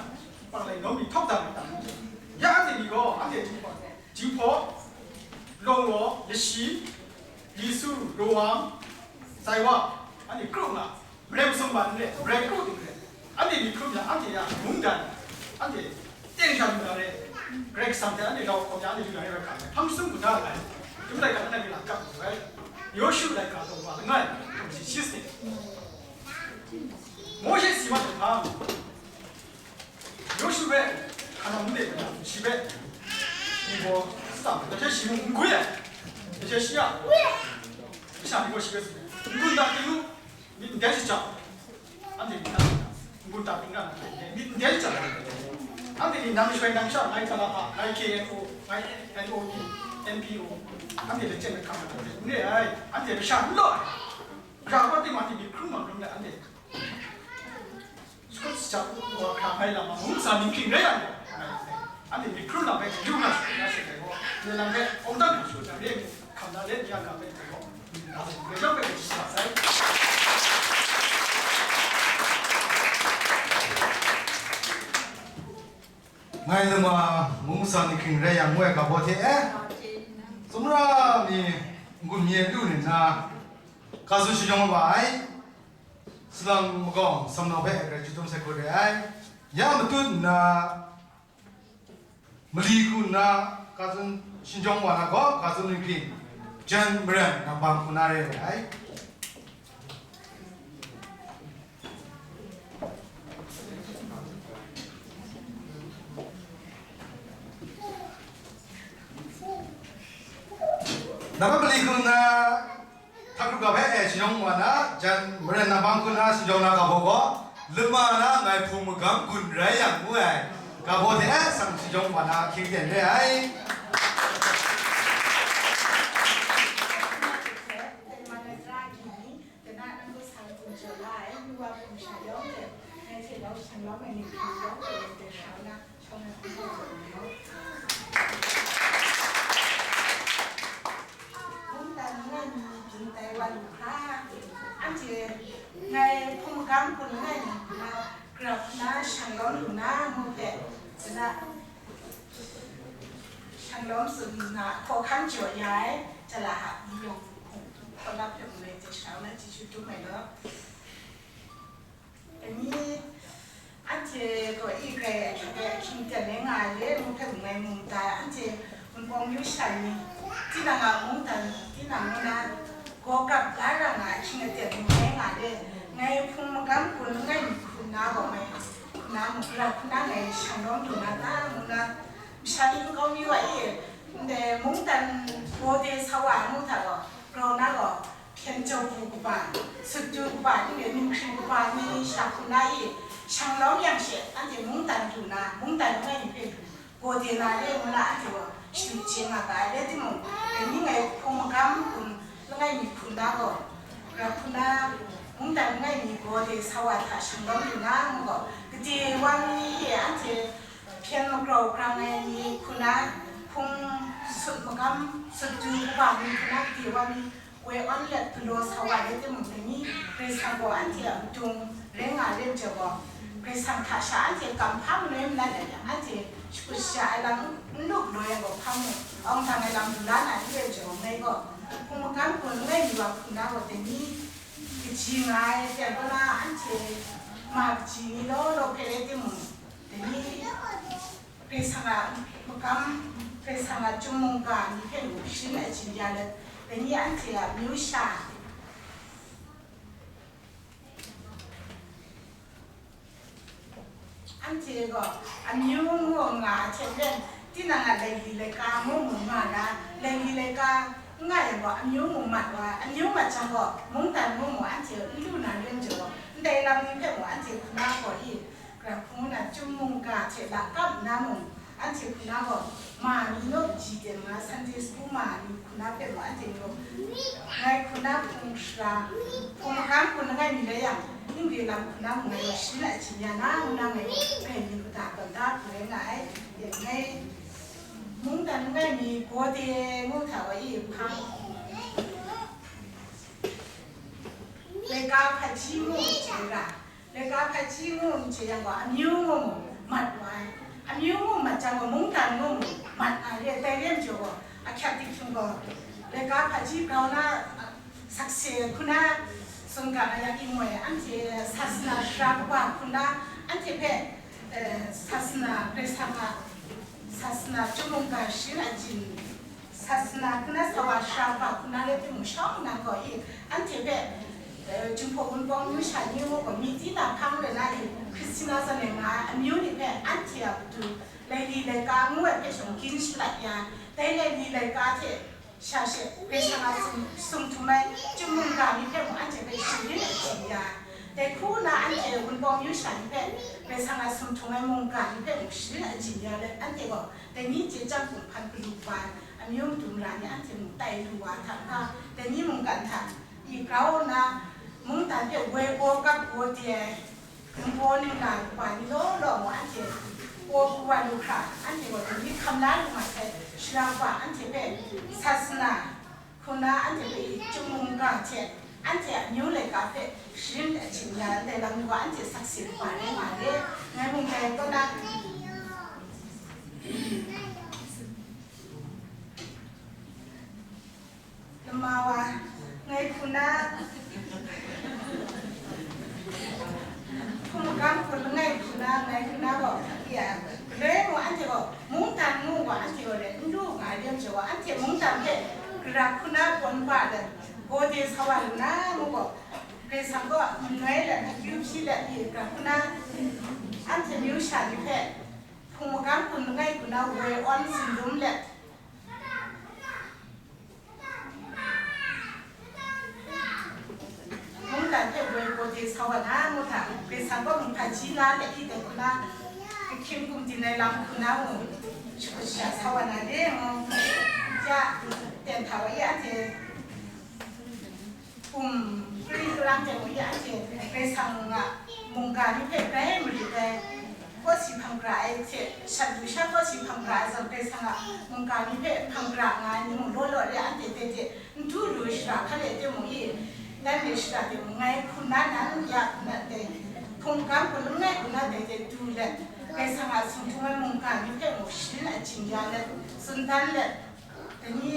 panglai nawng mi htawk dan myit ta, ya anhte ni gaw, anhte Jinghpaw, Jinghpaw, Lawng Law, Lashi, Li Su, Rawang, Sai Wa, anhte kru nga, marai masum man n re, marai kru ting re, anhte myit hkrum yang, anhte ya mungdan, anhte teng sha lu na re, Karai Kasang hte anhte lau hkawm yang, anhte lu na re, rai hkam ai, hpang sum hkuna ai, Chyum laika na na bi la kap lu ai, Yawshu laika taw wa langai, hpang shi shi sanit, Mawshe si mat ai hpang, Yawshu hpe, hka na n de ai, shi hpe, ni gaw tsam, dai hte shi mung n gwi ai, dai hte shi a, masha ni gaw shi hpe tsun ai, n-gun da ting u, myit ndai shajang, anhte ni na, n-gun da ting na, myit ndai shajang, anhte ni nang shoi nang sha, ngai Talaba, ngai K N O, ngai N O E, N P O, anhte hpe chyen hkam na hte n re ai, anhte masha n law ai, hkra kaw ting wa ting myit hkrum ai hkrum let anhte, sukut sujak wa hkra mai lam ma, mungsa ninghking rai yang gaw, anhte myit hkrum lam hpe yu nga sha, nga sha ai gaw, ni lam hpe awng dan hkra shu na re, hkam na re, ya ga hpe gaw, nga sha ai gaw, Ngai lama mungsa ninghking rai yang ngu ai ga baw hte e, tsawmra mi n-gun mi ai lu nna, ga tsun shajawng wa ai, salang magawng Samnau hpe grai chyut dum sai hku re ai. Ya matut nna, mali hku nna, ga tsun shajawng wa na gaw, ga tsun ninghking, jan maren nang bang hku na re ai. Nang a mali hku nna, hta hkrup ga hpe e shajawng wa na, jan maren nang bang hku na shajawng na ga baw gaw, lama na ngai hpung magam gun rai yang ngu ai, ga baw hte e sang shajawng wa na hkying ten re ai. Mungdan langai mi byin tai wa lu hkra, anhte ngai hpung magam gun langai mi hpuna, grau hpuna, shanglawm lu na ngu hpe, dana shanglawm tsun nna, hkawhkam jaw ya ai, jala ha ni yawng hpung hpawlap yawng ngai hte sha na chyeju dum ai law. Dai ni, anhte gaw i grai ahkying ten rai nga ai le, ngu hpe ngai mu ndai, anhte Wunpawng yu sha ni, tinang a mungdan, tinang ngu na, gaw gap la ra nga ahkying aten mu rai nga le, ngai hpung magam gun langai mi hku na gaw ngai hku na mu, gara hku na ngai shanglawm lu na ta, ngu na, masha ni n kau mi wa i, ndai mungdan gaw de sa wa ai mu hta gaw, grau na gaw, hpyen jau hku kaba, sut du kaba, ning rai, ninghkring kaba ni sha hku na i, shanglawm yang she, anhte mungdan du na, mungdan langai mi hpe du, gaw de na re ngu na, anhte gaw shadu chye nga ga ai, rai timung, dai ni ngai hpung magam gun langai mi hku na gaw, gara hku na, mungdan langai mi gaw de sa wa hta shanglawm lu na, ngu gaw, gade wa mi e, anhte hpyen magrau grang ai ni hku na, hpung sut magam, sut du kaba ni hku na, gade wa mi, woi awn let galaw sa wa rai timung, dai ni Karai Kasang gaw anhte a mudung rai nga ai re ai majaw gaw, Karai Kasang hta sha anhte kam hpa manoi manat ai yang, anhte shakut shaja ai lam n lu galaw yang gaw, hpa mu, awng dang ai lam lu la na n re ai majaw gaw, ngai gaw hpung magam gun langai mi wa hku na gaw, dai ni kaji nga ai, pyan kaw na anhte ma kaji ni law law hpe rai timung, dai ni Karai Kasang a magam, Karai Kasang a chyum mungga ni hpe mung sharin agyin ya let, dai ni anhte a amyu sha, anhte gaw amyu ngu nga ai hte maren, tinang a laili laika ngu mu nga na, laili laika n nga yang gaw, amyu mu mat wa ai, amyu mat jang gaw, mungdan ngu mu anhte n lu na rim jaw, ndai lam ni hpe mung anhte hku na gaw i, gara hku na chyum mungga hte lakap nna mung, anhte hku na gaw, ma ni naw kaji ten nga, Sunday school ma ni hku na hpe mung, anhte gaw, ngai hku na hpung shara, hpung magam hku langai mi rai yang, ning re lam hku na mung ngai gaw sharin agyin ya na, ngu na ngai gaw, ngai myit mada tawn da hku rai nga ai. Ngai mungdan langai mi gaw de ngu hta wa i hpang, laika hpaji ngu hte ra, laika hpaji ngu n chye yang gaw, amyu ngu mu, mat wa ai. Amyu ngu mat jang gaw, mungdan ngu mu, mat nga re ai, dai re ai majaw gaw, ahkyak dihkyung gaw, laika hpaji grau na, a, sakse hku na, tsun ga na yang, imoi anhte sasana shara kaba hku na, anhte hpe, eh, sasana, Karai Kasang a sasana chyum mungga sharin agyin, sasana hku na sa wa shara kaba hku na rai timung, shawng nnan gaw i, anhte hpe, eh, Jinghpaw Wunpawng amyu sha ni ngu gaw, myit di na hpang rai na i, Hkristina zawn e nga ai amyu ni hpe anhte a matu laili laika ngu ai hpe shawng gin shalat ya, dai laili laika hte sha she, Karai Kasang a sum, sumtum ai chyum mungga ni hpe mung anhte hpe sharin agyin ya, dai hku na anhte Wunpawng amyu sha ni hpe Karai Kasang a sumtum ai mungga ni hpe mung sharin agyin ya let, anhte gaw dai ni chye chyang hkum hpan galu kaba ai, Amyu matu mara ni anhte mung tai lu wa hta na, dai ni mungkan hta i grau nna, mungdan hpe woi gaw kap gaw de ai, ningbaw ningla kaba ni law law mung anhte paw pru wa lu hkra, anhte gaw dai ni hkam la lu ma sai, shara wa anhte hpe sasana hku na anhte hpe i chyum mungga hte anhte a amyu laika hpe sharin achyin ya ndai lam ni gaw anhte sakse kaba rai nga re, ngai mung dai kaw na. Lama wa, ngai hku na, hpung magam hku langai hku na, ngai hku na gaw, ya, galoi mung anhte gaw, mungdan ngu wa anhte gaw rai n lu nga ai lam jaw wa, anhte mungdan hpe gara hku na pawn ba let, gawde sa wa lu na ngu gaw, Karai Kasang gaw manoi let, akyu hpyi let, i gara hku na, anhte amyu sha ni hpe, hpung magam hku langai hku na woi awn tsun dum let, mungdan hpe woi gawde sa wa na ngu hta, Karai Kasang gaw mung hpaji la let i dai hku na, ahkying gumdin ai lam hku na mung, shakut sha sa wa na de ngu, ya, ten hta wa i anhte, gum kari karang de mung i anhte Karai Kasang a mungga ni hpe grai marit ai, kawsi hpang gara ai hte, shat lusha kawsi hpang gara ai zawn, Karai Kasang a mungga ni hpe hpang gara nga ai ni mung law law re, anhte tete n du lu ai shara hkale de mung i, dan re shara de mung ngai hku na nan ya hku na dai, hpung magam hku langai hku na dai de du let, Karai Kasang a sumtu ai mungga ni hpe mung sharin achyin ya let, tsun dan let, dai ni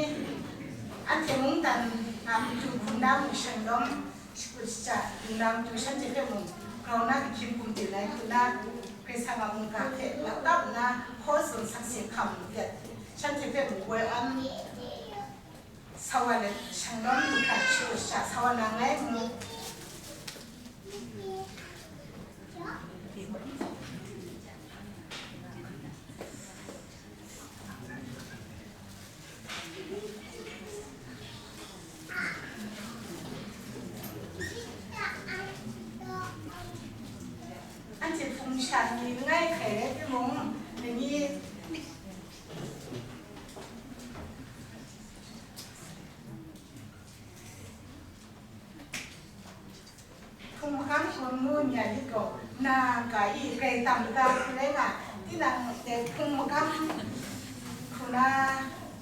anhte mungdan a matu hku na mung shang lawm, shakut shaja lu na matu shanhte hpe mung grau na ahkying gumdin ai hku na, Karai Kasang a mungga hpe lakap nna hkaw tsun sakse hkam let, shanhte hpe mung woi awn sa wa let, shang lawm lu hkra shakut shaja sa wa na ngai ngu. Anhte hpung sha ni langai hkai rai timung, dai ni hpung hkam hkum ngu n ya lit gaw, na ga i grai tam lata hku rai nga, tinang dai hpung magam hku na,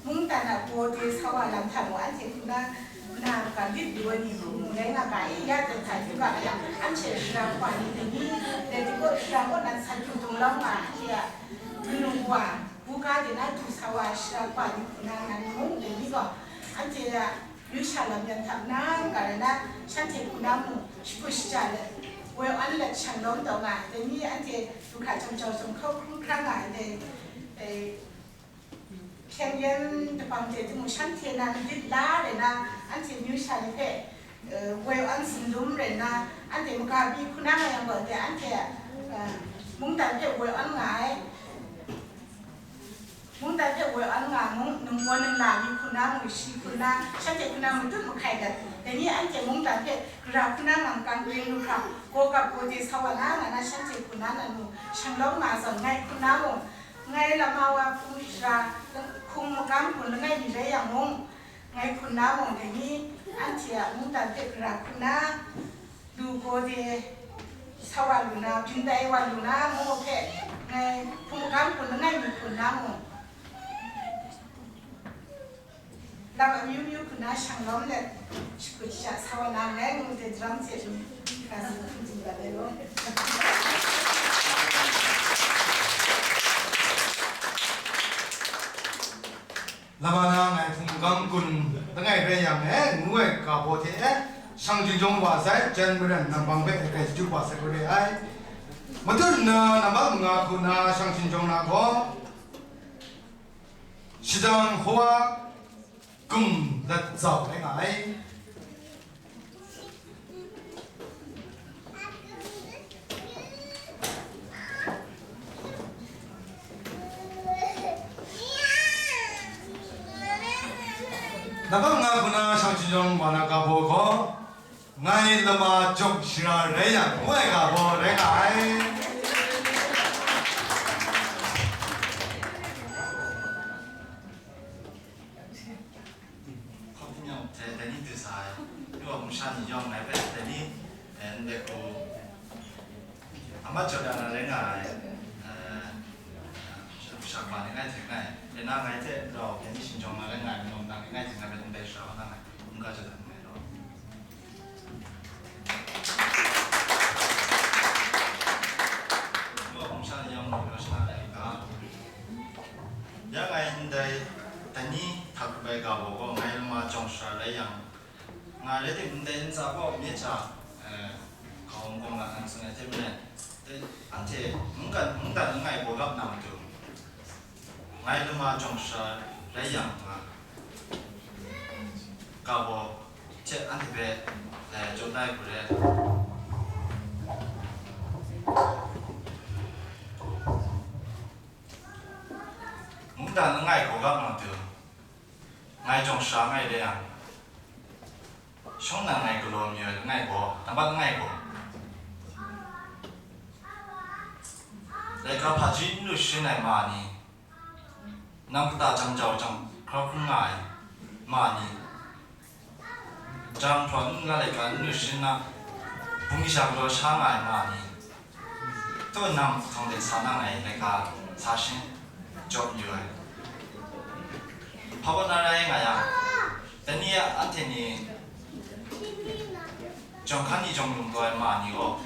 mungdan a gawde sa wa lam hta mung, anhte hku na, na ga lit lu ai ni hku mung rai nga ga i, ya dai hta yu ga yang, anhte shara kaba ni dai ni, dai ni kaw shara kaw nan san htung htung lau nga, anhte a kanu wa, buga de na du sa wa shara kaba ni hku na nan mung dai ni gaw, anhte a, Yu sha lam yan hta nang ga rai na, shanhte hku na mung shakut shaja let, woi awn let shang lawm taw nga ai, dai ni anhte du hkra jam jau jam hkau hkrum hkra nga ai dai, eh, hpyen yen dabang hte timung shanhte nan lit la rai na, anhte amyu sha ni hpe, eh, woi awn tsun dum rai na, anhte maga pyi hku na nga yang gaw, dai anhte, eh, mungdan hpe woi awn nga ai. Mungdan hpe woi awn nga mung, ningbaw ningla mi hku na mung, shi hku na, shanhte hku na mung tut mahkai dat. Dai ni anhte mungdan hpe gara hku na ngam kang kring lu hkra, gaw gap gaw de sa wa na, nga na shanhte hku na nan mung shang lawm nga zawn, ngai hku na mung, ngai lama wa hpung sara, hpung magam hku langai mi rai yang mung, ngai hku na mung, dai ni anhte a mungdan hpe gara hku na, lu gaw de sa wa lu na, byin tai wa lu na, ngu hpe ngai hpung magam hku langai mi hku na mung, lam amyu myu hku na shang lawm let, shakut shaja sa wa na, ngai ngu de daram hte lu, ga tsun hkum tsun dat ai law. Lama na ngai hpung magam kun langai rai yang e, ngu ai ga baw hte e, shang jingjawng wa sai, jan maren nang bang hpe grai chyu wa sai gaw re ai. Matut nna nambat manga hku na shang jingjawng na gaw, shadang hkawa gum lat zau rai nga ai. Nambat nga hku na shang jingjawng wa na ga baw gaw, ngai lama jawng shara rai yang, ngu ai ga baw rai nga ai. Amat jaw ya na rai nga ai, eh, shakpa ni ngai hte ngai, le na ngai hte rau hpe ni shingjawng na rai nga ai, nang ni ngai hte ngai hpe ndai shara na ngai, n ga jaw dan ngai law. Ngai hpung sha ni yawng ni rau shana ai ga. Ya ngai ndai, dai ni hta hkrup ai ga baw gaw, ngai lama jawng shara rai yang, nga rai tim, ndai ntsa gaw mye hta, eh, hkawm gaw nga hkan tsun ai hte maren, dai, anhte mungkan, mungdan langai gawgap na matu, ngai lama jawng shara rai yang nga, ga baw hte anhte hpe, eh, jaw da ai hku re. Mungdan langai gawgap na matu, ngai jawng shara ngai re yang, shawng nnan ngai galaw mi ai langai gaw, nambat langai gaw, laika hpaji n lu sharin ai ma ni, nam kata jang jau jang hkrau hkrum nga ai ma ni, jang hpraw n la laika n lu sharin na, bungli sha galaw sha nga ai ma ni, tu nam hkawng de sa na ngai laika sa sharin jaw yu ai. Hpa kaw na rai nga yang, dai ni a anhte ni jawng hkan ni jawng lung taw ai ma ni gaw,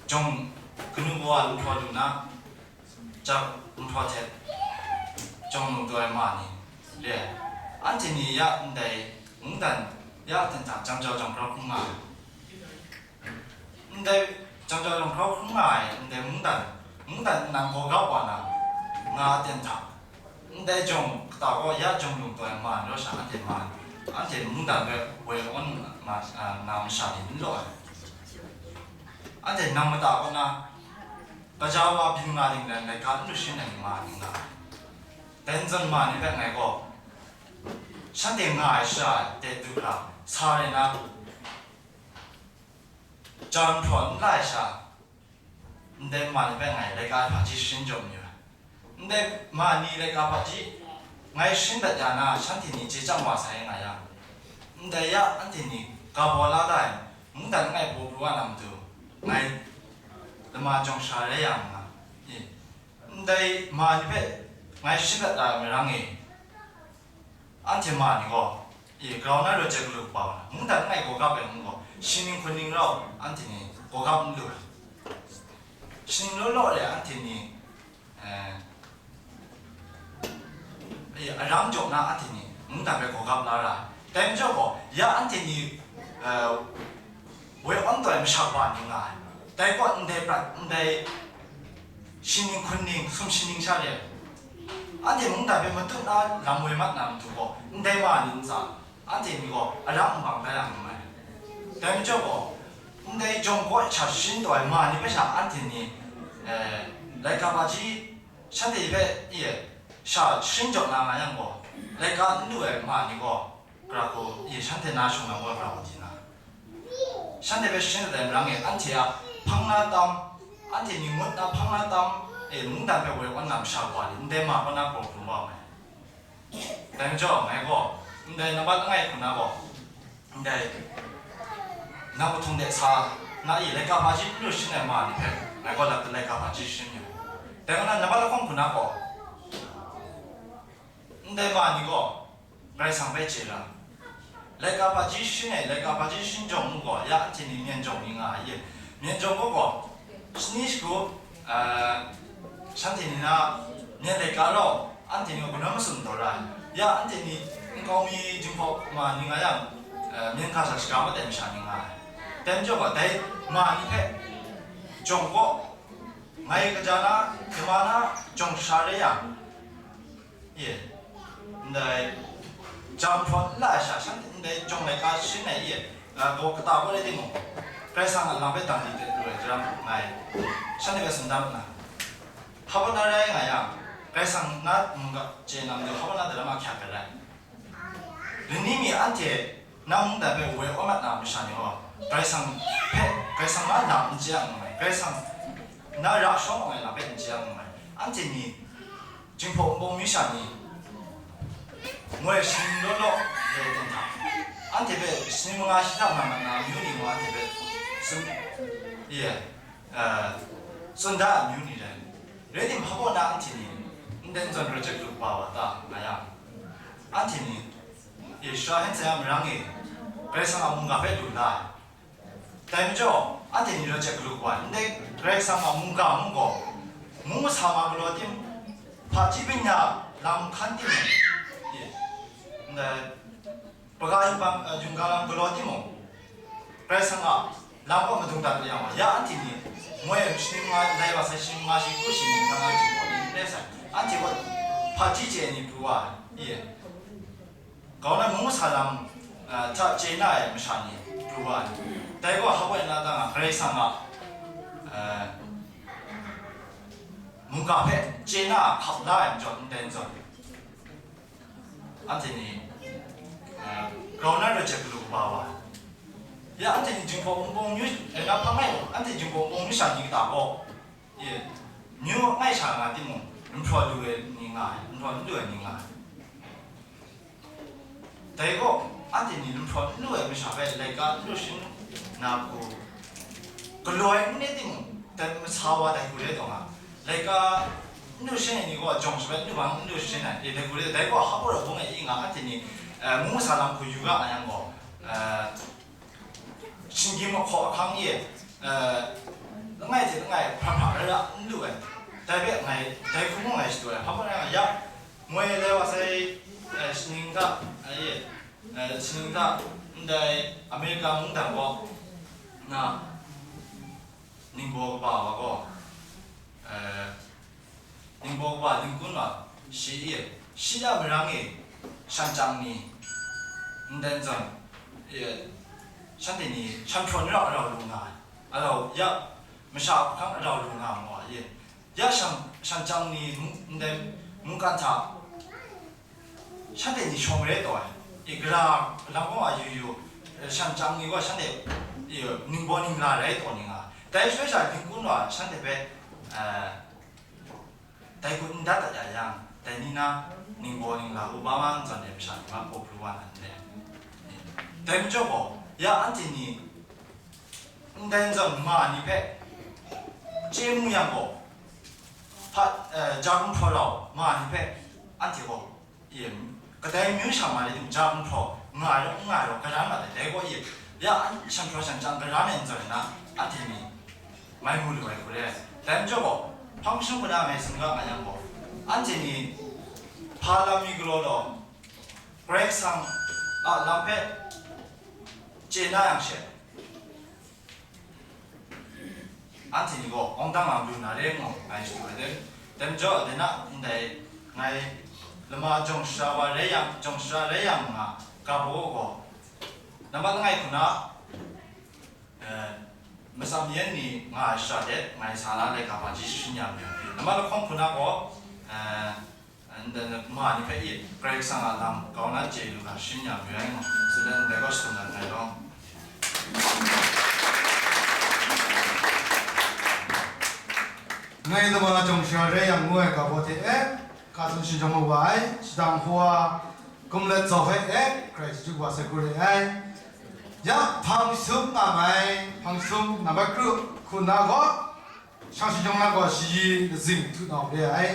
jawng kanu kawa lu hpraw lu na, jang n hpraw hte jawng lung taw ai ma ni re ai. Anhte ni ya ndai mungdan ya aten hta jang jau jang hkrau hkrum nga ai. Ndai jang jau jang hkrau hkrum nga ai ndai mungdan, mungdan nang gawgap wa na nga aten hta, ndai jawng kata gaw ya jawng lung taw ai ma ni rawt sha, anhte ma, anhte mungdan hpe woi awn ma, a, na masha ni n law ai. Anhte nang mata kaw na, gaja wa byin nga ding rai, laika n lu sharin ai ma ni nga ai. Dai n zawn ma ni hpe ngai gaw, shanhte nga ai shara de du hkra sa rai na, jang hpraw n la ai sha, ndai ma ni hpe ngai laika hpaji sharin jaw mayu ai. Ndai ma ni laika hpaji ngai sharin dat ya na, shanhte ni chye chyam wa sai nga yang, ndai ya anhte ni ga baw la da ai, mungdan langai pru pru wa na matu, ngai lama jawng shara rai ya nga, i, ndai ma ni hpe ngai sharin dat da ai marang e, anhte ma ni gaw, i, grau na raw jep galu kaba wa na, mungdan langai gawgap ai ngu gaw, shi ning hkun ning rau anhte ni gawgap n lu ai. Shi ning law law e anhte ni, eh, e, aram jaw na anhte ni mungdan hpe gawgap la ra ai. Dai majaw gaw, ya anhte ni, eh, woi awn taw ai masha wa ni nga ai. Dai gaw ndai prat, ndai shi ning hkun ning, sum shi ning sha re ai. Anhte mungdan hpe matut na lam woi mat na matu gaw, ndai ma ni ntsa, anhte ni gaw aram nbang da yang n mai. Dai majaw gaw, ndai jawng kaw sha sharin taw ai ma ni hpe sha anhte ni, eh, laika hpaji, shanhte hpe, e, sha sharin jaw na nga yang gaw, laika n lu ai ma ni gaw, gara hku, e, shanhte na shawng na gaw gara hku di na, shanhte hpe sharin dat ai marang e, anhte a hpang na tam, anhte ni ngut na hpang na tam, e, mungdan hpe woi awn na masha wa ni, ndai ma kaw na hkrum wa mai. Dai majaw, ngai gaw, ndai nambat langai hku na gaw, ndai nang kahtung de sa na i, laika hpaji n lu sharin ai ma ni hpe, ngai gaw laika hpaji sharin yu. Dai kaw na, nambat lahkawng hku na gaw, ndai ma ni gaw, Karai Kasang hpe chye ra. Laika hpaji sharin ai, laika hpaji sharin jawng mu gaw, ya anhte ni myen jawng ni nga ai, myen jawng gaw gaw, shani shagu, eh, shanhte ni na myen laika rau, anhte ni gaw kanan masum taw ra ai. Ya anhte ni nkau mi, jinghpaw ma ni nga yang, eh, myen hkra sha shaga mat ai masha ni nga ai. Dai majaw gaw, dai ma ni hpe jawng kaw, ngai kaja na, kama na, jawng sha re yang, Ye, ndai jang hpraw n la ai sha, shanhte ndai jawng laika sharin ai ye, a, gaw kata gaw rai timung, Karai Kasang a lam hpe dang di de lu ai, jang ngai, shanhte hpe tsun dan na, hpa na rai nga yang, Karai Kasang na mungga chye na majaw, hpa na daram a hkyak ai rai. Lani mi anhte na mungdan hpe woi awn mat na masha ni gaw, Karai Kasang hpe, Karai Kasang na lam n chye yang n mai, Karai Kasang na ra shawng ai lam hpe n chye yang n mai, anhte ni, Jinghpaw Wunpawng mi sha ni, moi shi ning law law re ai ten hta, anhte hpe shi ning manga shi hta mat mat na amyu ni gaw anhte hpe tsun, ye, eh, tsun da ai amyu ni rai. Rai timung, hpa baw na anhte ni ndai zawn rau jep lu kaba wa ta nga yang, anhte ni, e, Israel hten sa ya marang e, Karai Kasang a mungga hpe lu la ai. Dai majaw, anhte ni rau jep lu kaba, ndai Karai Kasang a mungga mung gaw, mung masa ma galaw tim, hpaji byin ya lam hkan timung, e, ndai, Hpaga yunggang, eh, yunggang lam galaw timung, Karai Kasang a lam kaw madung dat yang, ya anhte ni moi shaning nga, lai wa sai shaning nga shi, kru shaning nga, nga jinggaw ni n rai sai, anhte gaw hpaji chye ni pru wa ai, i, kau na mung masa lam, eh, hta chye na ai masha ni pru wa ai. Dai gaw hpa baw na ta nga, Karai Kasang a, eh, mungga hpe chye na hkap la ai majaw, ndai n zawn. Anhte ni, eh, grau na rau jep galu kaba wa. Ya, anhte ni Jinghpaw Wunpawng myu, eh, na hpa ngai gaw, anhte Jinghpaw Wunpawng myu sha ni kata gaw, ye, myu ngai sha nga timung, n hpraw lu ai ni nga ai, n hpraw n lu ai ni nga ai. Dai gaw, anhte ni n hpraw n lu ai masha hpe laika n lu shin na hku, galoi n re timung, dai masa wa dai hku re taw nga, laika n lu shin ai ni gaw, jawng shabai n lu bang n lu shin ai, e, dai hku re, dai gaw hpa baw bung ai i nga, anhte ni, eh, mung masa lam hku yu ga nga yang gaw, eh, shinggyim ahkaw ahkang e, eh, langai hte langai hpra hpra ra ra n lu ai, dai hpe ngai, dai hku mung ngai shadu ai, hpa baw rai nga, ya, moi lai wa sai, eh, shaning hta, eh, e, eh, shaning hta, ndai America mungdan gaw, na, ningbaw kaba wa gaw, eh, ningbaw kaba ningkun wa, shi e, shi a marang e, shan chyang ni, ndai n zawn, e, shanhte ni shan hprawn rau, rau lu nga ai, a rau ya, masha hkang rau lu nga mu ai e, ya shan, shan chyang ni, mung, ndai mungkan hta, shanhte ni shawng re taw ai, i, gara lam gaw a yu yu, shan chyang ni gaw shanhte, i, ningbaw ningla rai taw ni nga, dai shaloi sha dinghkun wa shanhte hpe, eh, dai hku n dat dat ya yang, dai ni na ningbaw ningla uba ma n zawn ai masha ni ma hpaw pru wa na n re. Dai majaw gaw, ya anhte ni ndai n zawn ma ni hpe chye mu yang gaw, hpa, eh, ja gumhpraw rau ma ni hpe anhte gaw, e, kadai myu sha ma rai timung, ja gumhpraw nga ai rawng, n nga ai rawng, garan mat ai, dai gaw, e, ya, an, shan hpraw shan chyang garan ai n zawn na, anhte ni mai mu lu ai hku re ai. Dai majaw gaw, hpang jahtum hku na ngai tsun ga nga yang gaw, anhte ni hpa lam mi galaw law, Karai Kasang a lam hpe chye na yang she, anhte ni gaw awng dang lam lu na re ngu ngai shadu ai. Dai majaw, dai na ndai ngai lama jawng shara wa rai yang, jawng shara rai yang nga, ga baw gaw, nambat langai hku na, eh, matsam yan ni nga ai shara de ngai sa na laika hpaji shin ya mayu. Nambat lahkawng hku na gaw, eh, Anhte ma ni hpe i Karai Kasang a lam kau na chye lu ga shin ya mayu ai ngu, tsun let ndai gaw shadum dat ai law. Ngai nama jawng shara rai yang ngu ai ga baw hte e, ka tsun shingjawng wa ai, shadang hpawa, kum let zau hpe e, Karai chyeju wa sai hku re ai. Ya, hpang jahtum nga mai, hpang jahtum nambat kru hku na gaw, Shang shingjawng na gaw shayi lazing htu nau re ai.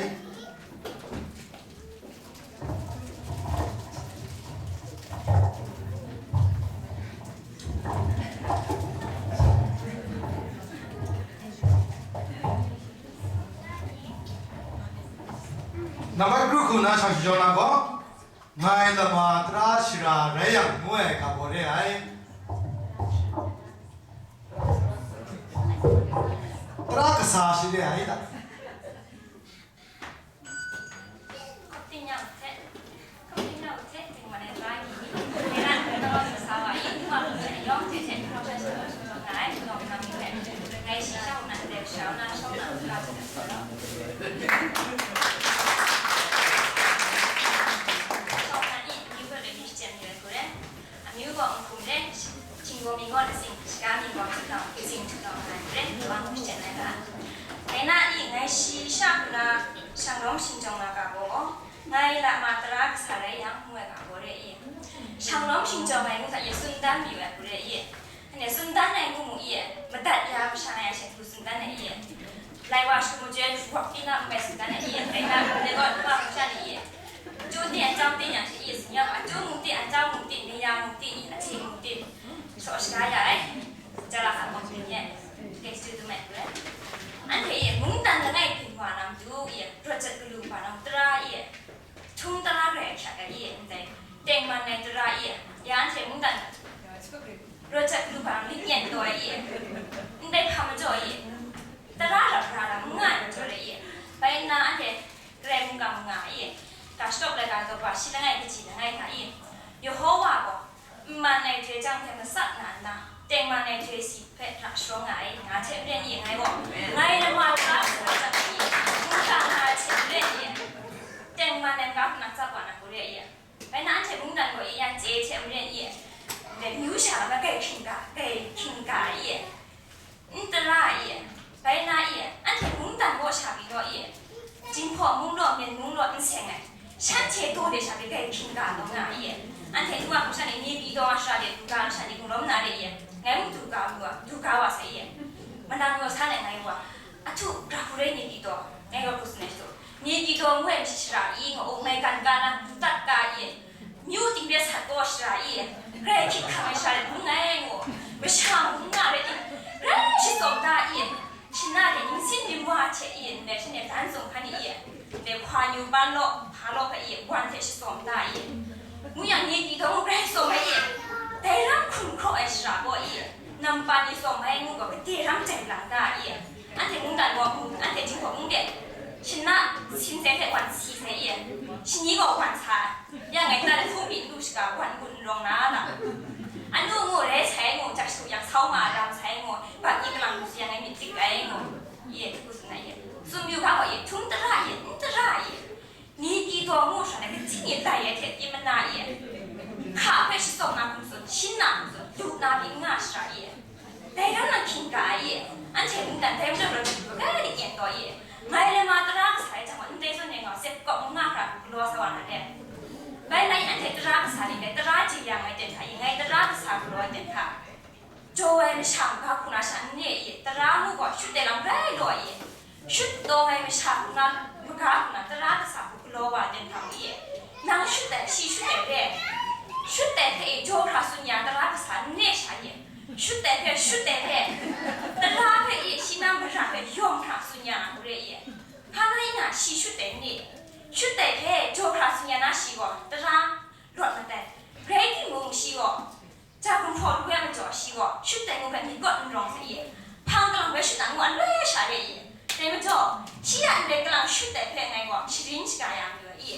Nambat kru hku na shang shingjawng na gaw, ngai lama tara shara rai yang ngu ai ga baw re ai. Tara kasa shi re ai ta? Amyu gaw Nhkum re, Htinggaw mi gaw Lazing, Shaga mi gaw Htunaw, Lazing Htunaw nga ai hte maren, Kawa Nhkum shachyen ai ga. Dai na i, ngai shi sha hku na shanglawm shingjawng na ga gaw, ngai lama tara kasa rai yang, ngu ai ga gaw re i. Shanglawm shingjawng ai ngu hta e tsun dan mayu ai hku re i. Anhte tsun dan ai ngu mu i, madat ya masha nga ya she hku tsun dan ai i. Pina mai sing dan e, dai na, dai gaw, dai gaw, sha ni, chyu tin, an chyu tin, yang shi, sin ya, a chyu mu tin, an chyu mu tin, ni ya mu tin, a chye mu tin, shaw shaga ya ai, ja la sa bawng tin ye, dai chyu tu mai tu ai. Anhte e, mungdan langai byin wa na matu e, rawt jat galu wa na matu tara e, htung tara grai ahkyak ai e, ndai, tengman ai tara e, ya anhte mungdan rawt jat galu wa na matu yin taw ai e, ndai hpa majaw e, tara rap ra lam n nga ai majaw re e, bai nna anhte Karai mungkan nga e, ga shadawn laika daw wa shi langai kaji langai hta e, Yehowa gaw, n man ai hte jang hte matsat na nna, tengman ai hte si hpe hta sharawng nga ai, nga hte maren ye ngai gaw, ngai lama hta sa jang e, n hkra nga ai hte maren ye, tengman ai ga hkra tsap wa na hku re ye. Bai na anhte mungdan gaw e ya chye hte maren ye, ndai myu sha lama kai hkring ga, kai hkring ga ye, n tara ye, bai na ye, anhte mungdan gaw sha pyi gaw ye, Jinghpaw mung law, Myen mung law, n seng ai, shanhte daw de sha pyi kai hkring ga law nga ye, anhte nu a hpung sha ni, Nepi daw a shara de du ga, sha ni hpung lawm na de ye, ngai mung du ga wa, du ga wa sai ye, manang yaw san ai ngai wa, ahtu ra hku rai Nepi daw, ngai gaw hku tsun ai shadu, Nepi daw ngu ai masha shara i, nga-uk mai gan ga na, du dat ga ye, myu ting de sat gaw shara i, grai hkying hkang ai shara de hpung ngai ngu, masha mung n nga rai ting, grai shatsawm da i, shana de ning sin ning wa hte i, ndai shanhte dan zung hkan i, ndai hkwa yu ban law, hpa law hpe i, wan hte shatsawm da i, ngu yang ni pyi dawng grai tsawm ai i, dai ram hkrun hkraw ai shara gaw i, nampa ni tsawm ai ngu gaw, gade ram jai lang da i, anhte mungdan gaw, anhte Jinghpaw mung de, shana, simseng hte wan si sai i, shani gaw wan sa ai. Ya ngai ta htung byin lu shaga, wan gun n rawng na a ta? Anu ngu, rai sai ngu, jak shadu yak sau ma ram sai ngu, bap ni kalang lu si yang ngai myit dik ai ngu, ye, hku tsun ai ye. Tsun yu ga gaw ye, htung tara ye, n tara ye. Ni pyi daw ngu shara na, kaji ni lai ai hte pyi mana ye. Hka hpe shatsawm na hkum tsun, shin na hkum tsun, lu na pyi n nga shara ye. Dai ram nang hkying ga ai i, anhte mungdan dai majaw rawt jat galu wa grai yin taw i, ngai lama tara kasa ai jang gaw, ndai zawn e nga, sep kawp nga hkra galaw sa wa na re. Bai ngai anhte tara kasa ni dai tara jeyang ai ten hta i, ngai tara kasa galaw ai ten hta, jaw ai masha maga hku na sha n re i, tara ngu gaw shut ai lam grai law i, shut taw ai masha hku na, maga hku na tara kasa hku galaw wa ai ten hta mu i, nang shut ai, shi shut ai re, shut ai hpe i jaw hkra tsun ya tara kasa n re sha i, shut ai hpe, shut ai hpe, tara hpe i shi na mara hpe yawng hkra tsun ya na hku re i, hpa na i na shi shut ai n re, shut ai hpe jaw hkra tsun ya na shi gaw tara lawt mat ai, rai timung shi gaw, ja gumhpraw lu ai majaw shi gaw, shut ai ngu hpe myit kawt n rawng sai i, hpang kalang bai shut na ngu an loi sha re i, dai majaw, shi a ndai kalang shut ai hpe ngai gaw sharin shaga ya mayu ai i,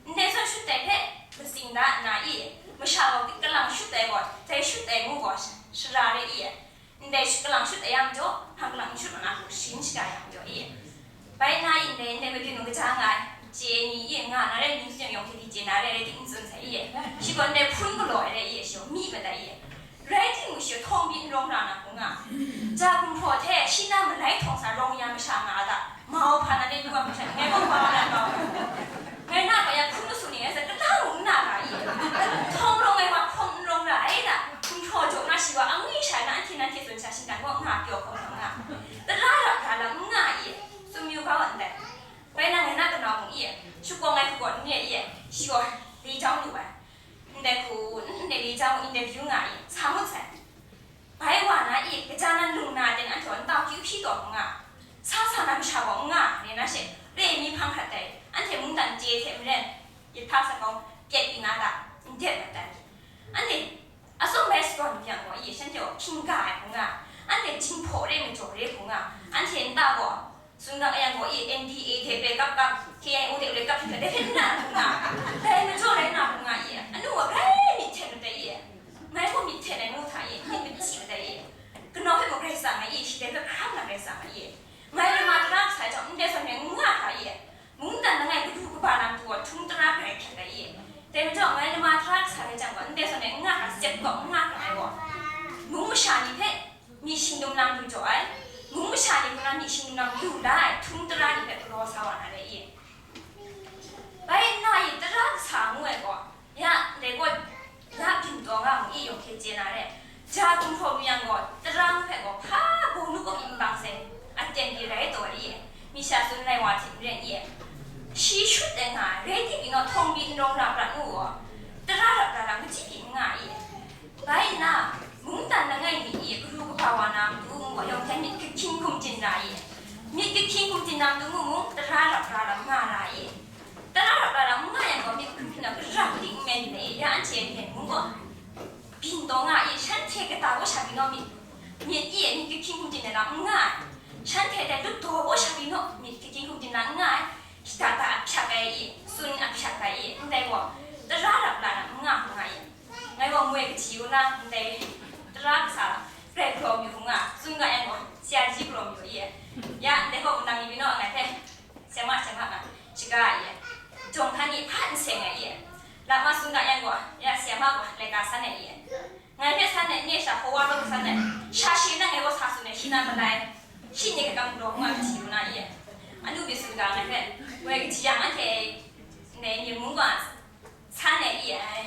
ndai zawn shut ai hpe matsing da nna i, masha gaw kalang shut ai gaw, dai shut ai ngu gaw shara re i, ndai shut kalang shut ai ya majaw, hpang kalang n shut na hku sharin shaga ya mayu ai i, bai na i ndai, ndai majaw nu kaja nga ai, chye ni i nga na rai, myit yawng hte di chye na rai, rai tim n tsun sai i, shi gaw ndai hpun galaw ai rai i, shi gaw mi mat ai i, rai timung shi gaw htawng byin n rawng ra na hku nga, ja gumhpraw hte shi na malai htawng sa rawng ya masha nga a ta? Mau hpa na le nu a hpung sha ni, ngai gaw mau na mau. Ngai na gaw ya hpun masu ni ngai hte kata mung n na ga i? Htawng rawng ai wa hpawng n rawng ra ai ta? Gumhpraw jaw na shi wa angwi sha na, anhte nanhte tsun sha shinggan gaw n nga, pyaw hkawm hkawm nga. Tara rap ra lam n nga i? Tsun yu ga wa ndai. Bai na ngai na kanau mung i, shakawn ai hku gaw n re i, shi gaw li jau lu ai. Ndai hku, ndai li jau interview nga i, sa ngut sai. Bai wa na i, kaja nan lung na ten anhte gaw nta kyu hpyi taw hku nga, sa sa na masha gaw n nga, re na she, re mi hpang hkrat dai, anhte mungdan chye hte maren, yit hpa sa gaw, pyet yu na ta, n dep mat dai. Anhte, atsawm bai shakawn yang gaw i, shanhte gaw hkying ga ai hku nga, anhte Jinghpaw re majaw re hku nga, anhte nta gaw, Sumgang a yang gaw i, N D A hte bai kap kap, K I O hte bai kap hte, dai hte n na hku nga, dai majaw rai na hku nga i, anu gaw grai myit hten mat ai i, ngai gaw myit hten ai ngu hta i, myit machyi mat ai i, kanau hpe gaw grai tsang ai i, shi dai hpe hkam na grai tsang ai i, ngai lama tara kasa ai jang, ndai zawn e n nga hkra i, mungdan langai gadu kaba na matu gaw htung tara grai hkrat ai i, dai majaw ngai lama tara kasa ai jang gaw, ndai zawn e n nga hkra, sep kawp n nga hkra ai gaw, mung masha ni hpe, myit shingdum nang du jaw ai, mung masha ni hpe mung myit shingdum nang du la ai htung tara ni hpe galaw sa wa na re i? Bai nna i tara kasa ngu ai gaw, ya ndai gaw, ya byin taw nga mu i yawng hte chye na re, ja gumhpraw lu yang gaw, tara ngu hpe gaw hpa gaw nu kaw myit n bang sai, aten di rai taw ai i? Sha tsun lai wa hte maren e, shi shut ai nga ai, rai timung naw htawng pyi n rawng ra prat ngu gaw, tara rap ra lam kaji pyi n nga ai e. Bai nna, mungdan langai mi e, garu kaba wa na matu mung gaw, yawng hte myit kahkying hkum din ra ai e. Myit kahkying hkum din na matu mung, tara rap ra lam nga ra ai e. Tara rap ra lam n nga yang gaw, myit hkum hpyi na, gara kaning n men myit dai e, ya anhte hpe mung gaw, byin taw nga ai e, shanhte kata gaw sha byin naw myit, myit e, myit kahkying hkum din ai lam n nga ai. Shanhte dai lut daw gaw sha byin naw myit kahkying hkum din na n nga ai. Shada da a hpyak ai e, tsun a hpyak ai e, ndai gaw, tara rap la na n nga hkrum nga e. Ngai gaw moi kaji u na, ndai tara kasa lam, grai galaw mayu hkrum nga, tsun ga yang gaw, sya ji galaw mayu e. Ya, ndai gaw, wunang ni byin naw ngai hpe, sema, sema nga, shaga ai e. Jawng hkan ni hpa n seng ai e. Lama tsun ga yang gaw, ya, sema gaw, laika san ai e. Ngai hpe san ai, nye sha hkawa lawt san ai, sha shi na ngai gaw sa tsun ai, shi na malai, shi nye hkam galaw hkrum nga hpyi lu na e. Anu myit tsun ga ngai hpe, woi kaji yang anhte, ndai ni mung gaw, san ai e ai.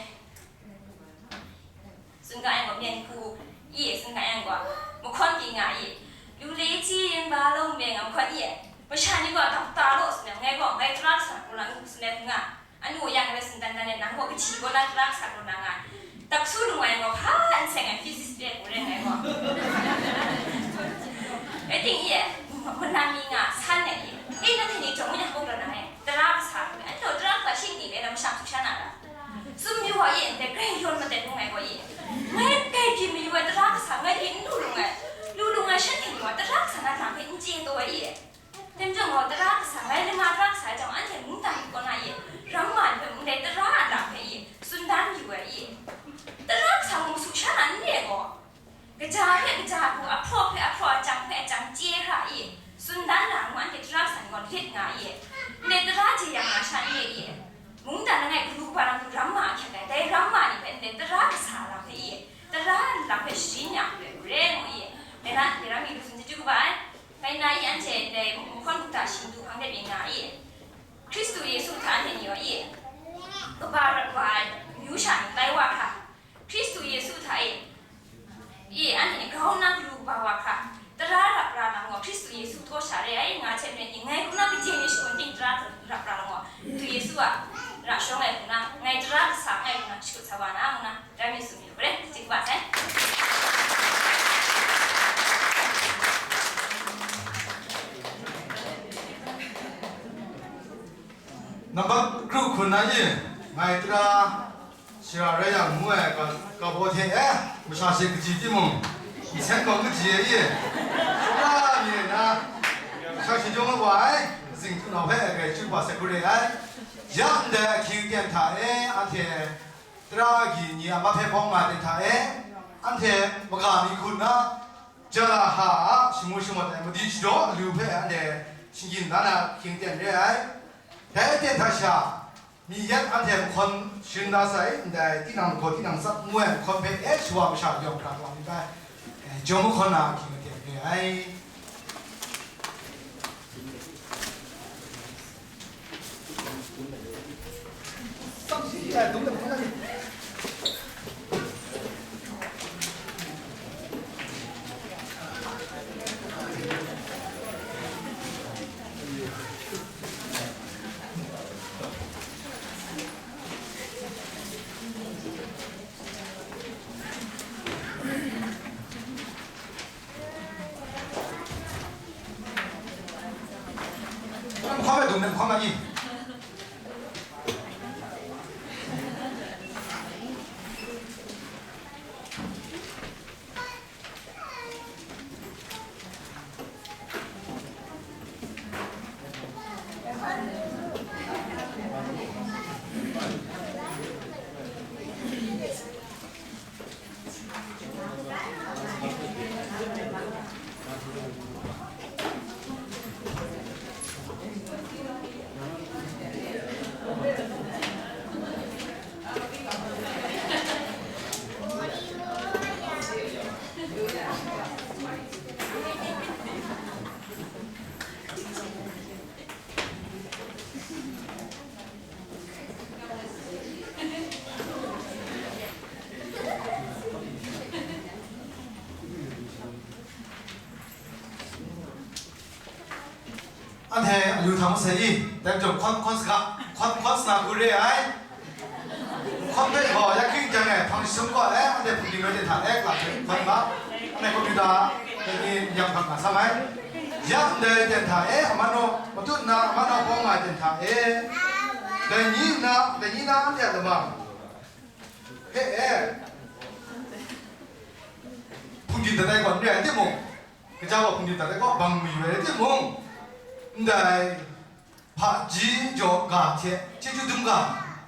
Tsun ga ai gaw, myen hku e, tsun ga ai gaw, mahkawn pyi nga e. Lu le chyi yin ba long me nga mahkawn e. Masha ni gaw, dap ta law tsun ai, ngai gaw, ngai tara kasa hku na ngu tsun ai hku nga. Anu yang rai tsun dan dan e, nang gaw kaji gaw na tara kasa gaw na nga ai. Taksu lung ai gaw hpa n seng ai, physics de gaw ren ai gaw. Rai ting e, manang mi nga san ai e. E, nanhte ni jawng nya hkawk rawt na e, tara kasa, anhte tara kasa shing ni le lam shang su sha na ra. Tsun yu wa e, ndai grai yawn madat ngu ai gaw e. Ngai grai byin mayu ai tara kasa, ngai byin n lu lung ai. Lu lung ai shanhte ni gaw tara kasa na lam hpe n chye taw ai e. Dai majaw gaw, tara kasa, ngai lama tara kasa ai jang, anhte mungdan ni kaw na e, ramma ni hpe mung dai tara a lam hpe e, tsun dan yu ai e. Tara kasa mung su sha na n re gaw, kaja hpe kaja hku, ahpraw hpe ahpraw, ajang hpe ajang chye hkra e, tsun dan na ngu anhte tara kasa ni gaw lit nga e. Ndai tara jeyang na sha n re e. Mungdan langai garu kaba lam hku ramma ahkyak ai, dai ramma ni hpe ndai tara kasa a lam hpe e, tara a lam hpe sharin ya hpe, grai ngu e. Dai na, dai ram mi lu tsun chyeju kaba ai. Bai na i anhte ndai mahkawn bukta shingdu hpang de byin nga i, Hkristu Yesu hta anhte ni gaw i, kaba rat wa ai amyu sha ni tai wa hkra, Hkristu Yesu hta e, i anhte ni grau nna galu kaba wa hkra, tara rap ra lam gaw Hkristu Yesu htaw sha re ai nga hte maren i, ngai hku na kaji ni shagun ting tara rap ra lam gaw, Hkristu Yesu a ra shawng ai hku na, ngai tara kasa ai hku na shakut sa wa na, ngu na. Rai mi tsun mi lu re, chyeju kaba sai. Nambat kru hkun na i, ngai tara shara rai yang ngu ai ga, ga baw hte e, masha she kaji timung, nsen gaw kaji ai i, shawra mi rai na, masha she jawng wa ai, zing htunau hpe grai chyeju kaba sai hku re ai. Ya ndai ahkying aten hta e, anhte Tara agyi ni a mahpe hpawng nga ai hta e, anhte maga mi hku nna, Jalaha a shamu shamawt ai madi shadaw alu hpe anhte shinggyim la na hkying ten re ai. Dai aten hta sha, mi yet anhte mahkawn sharin da sai, ndai tinang mahkaw tinang tsap ngu ai mahkawn hpe e shawa masha yawng hkra wa myit ai. Jawng mahkawn na ahkying aten re ai. Hkawm ai dung nem hkawm ai ni. Anhte alu htang masai i, dai majaw, hkawn hkawn saga, hkawn hkawn sa na hku re ai. Hkawn hpe gaw, ya hkying jang e, hpang jahtum kaw e, anhte hpung ning rai ten hta e, kala hpe hkawn ga, anhte computer, dai ni yang hkang nga sa mai. Ya ndai ten hta e, aman naw, matut nna, aman naw bawng nga ai ten hta e. Dai ni nna, dai ni nna anhte a lamang hpe e, hpung ning dat ai gaw n re ai timung, kaja gaw hpung ning dat ai gaw bang mayu ai rai timung, ndai hpaji jaw ga hte chyeju dum ga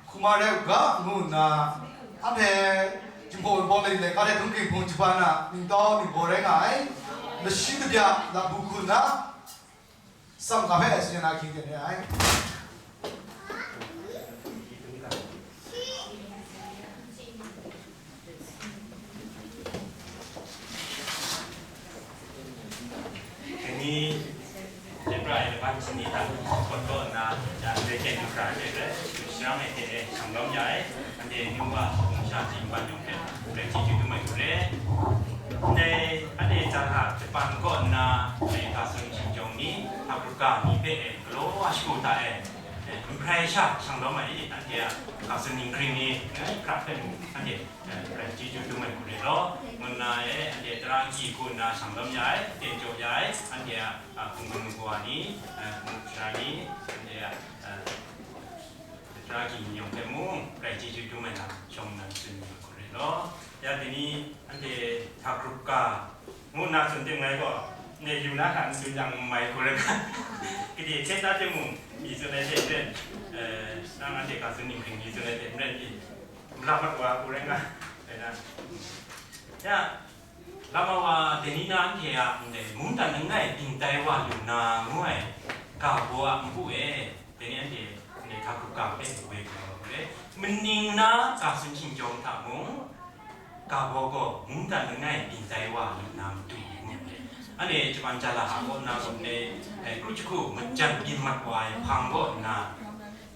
hkrum ai rai u ga, ngu nna, anhte Jinghpaw Wunpawng Lani le Kade Htung Hking Hpung Jahpan a ningtau ningbaw rai nga ai, lashi labya labu hku nna, tsam ga hpe tsun ya na hkying ten re ai. Dai ni, Lepra ai laban shani hta hkawt taw nna, ya, Leken du hkra ai hpe rai, sharang ai hte e shang lawm ya ai, anhte nu wa, sha hte yubak yawng hpe, rai chyeju dum ai hku re. Ndai, anhte Jahta Japan kaw nna, dai ga tsun shingjawng ni, hta grup ga ni hpe e, galaw wa shagu hta e, e, n hprai sha shang lawm ai, anhte a ga tsun ninghkring ni, ngai hkra hpe mung, anhte rai chyeju dum ai hku re law, ngu nna e, anhte tara agyi hku nna shang lawm ya ai, ten jaw ya ai, anhte a, a, hpung gun hpung wa ni, a, hpung sara ni, anhte a, a, tara agyi ni yawng hpe mung, rai chyeju dum ai lam shawng nnan tsun yu ai hku re law, ya dai ni anhte hta grup ga, ngu nna tsun tim ngai gaw, ndai yu na hta n tsun yang n mai hku rai ga, gade hten na timung, mi tsun ai hte maren, e, nang anhte ga tsun ninghkring mi tsun ai hte maren, i, Lam mat wa hku rai nga, rai na. Ya, lam wa dai ni na anhte a ndai mungdan langai byin tai wa lu na ngu ai ga baw a npu e, dai ni anhte ndai hta grup ga hpe woi hkrum wa hku rai. Maning na ga tsun shingjawng hta mung, ga baw gaw mungdan langai byin tai wa lu na matu ngu ai. Anhte Japan Jahta kaw nna gaw ndai, e, kru jahku majan byin mat wa ai hpang kaw nna,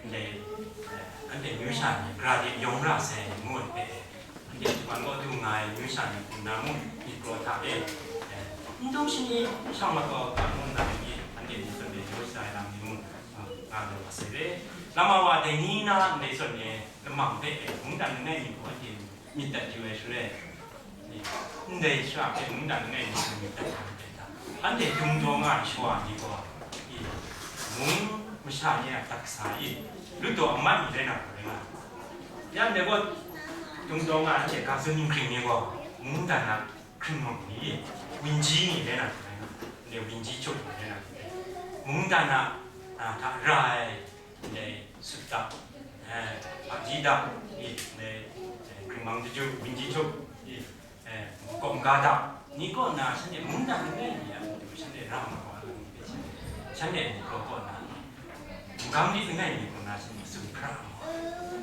ndai, e, anhte amyu sha ni gara de yawng ra sai ngu ai hpe, anhte Japan kaw du nga ai amyu sha ni hku nna mung myit kraw hta e, e, n dum shani shang mat kau ga ngu nna ni anhte myit hpe jaw sha ai lam ni mung, a, nga lu wa sai re. Lama wa dai ni na ndai zawn e lamang hpe e mungdan langai mi hku anhte myit dat yu ai shaloi, ndai shara hpe mungdan langai mi hku myit dat yu ai hta, anhte dung daw nga ai shawa ni gaw, i, mung masha ni a daksa i, lut daw amat ni rai na hku rai nga. Ya ndai gaw, dung daw nga ai hte ga tsun ninghkring ni gaw, mungdan a hkringmang ni, winji ni rai na hku rai nga, ndai winji chup ni rai na hku rai. Mungdan a, a, hta ra ai, ndai sut dap, e, hpaji dap, i, ndai, e, hkringmang daju, winji chup, i, e, kawm ga dap, ni kaw na shanhte mungdan langai mi a matu shanhte ra ma wa ai ni hpe shanhte, shanhte ni kaw kaw na, magam lit langai mi kaw na shanhte tsun hkra ma wa ai.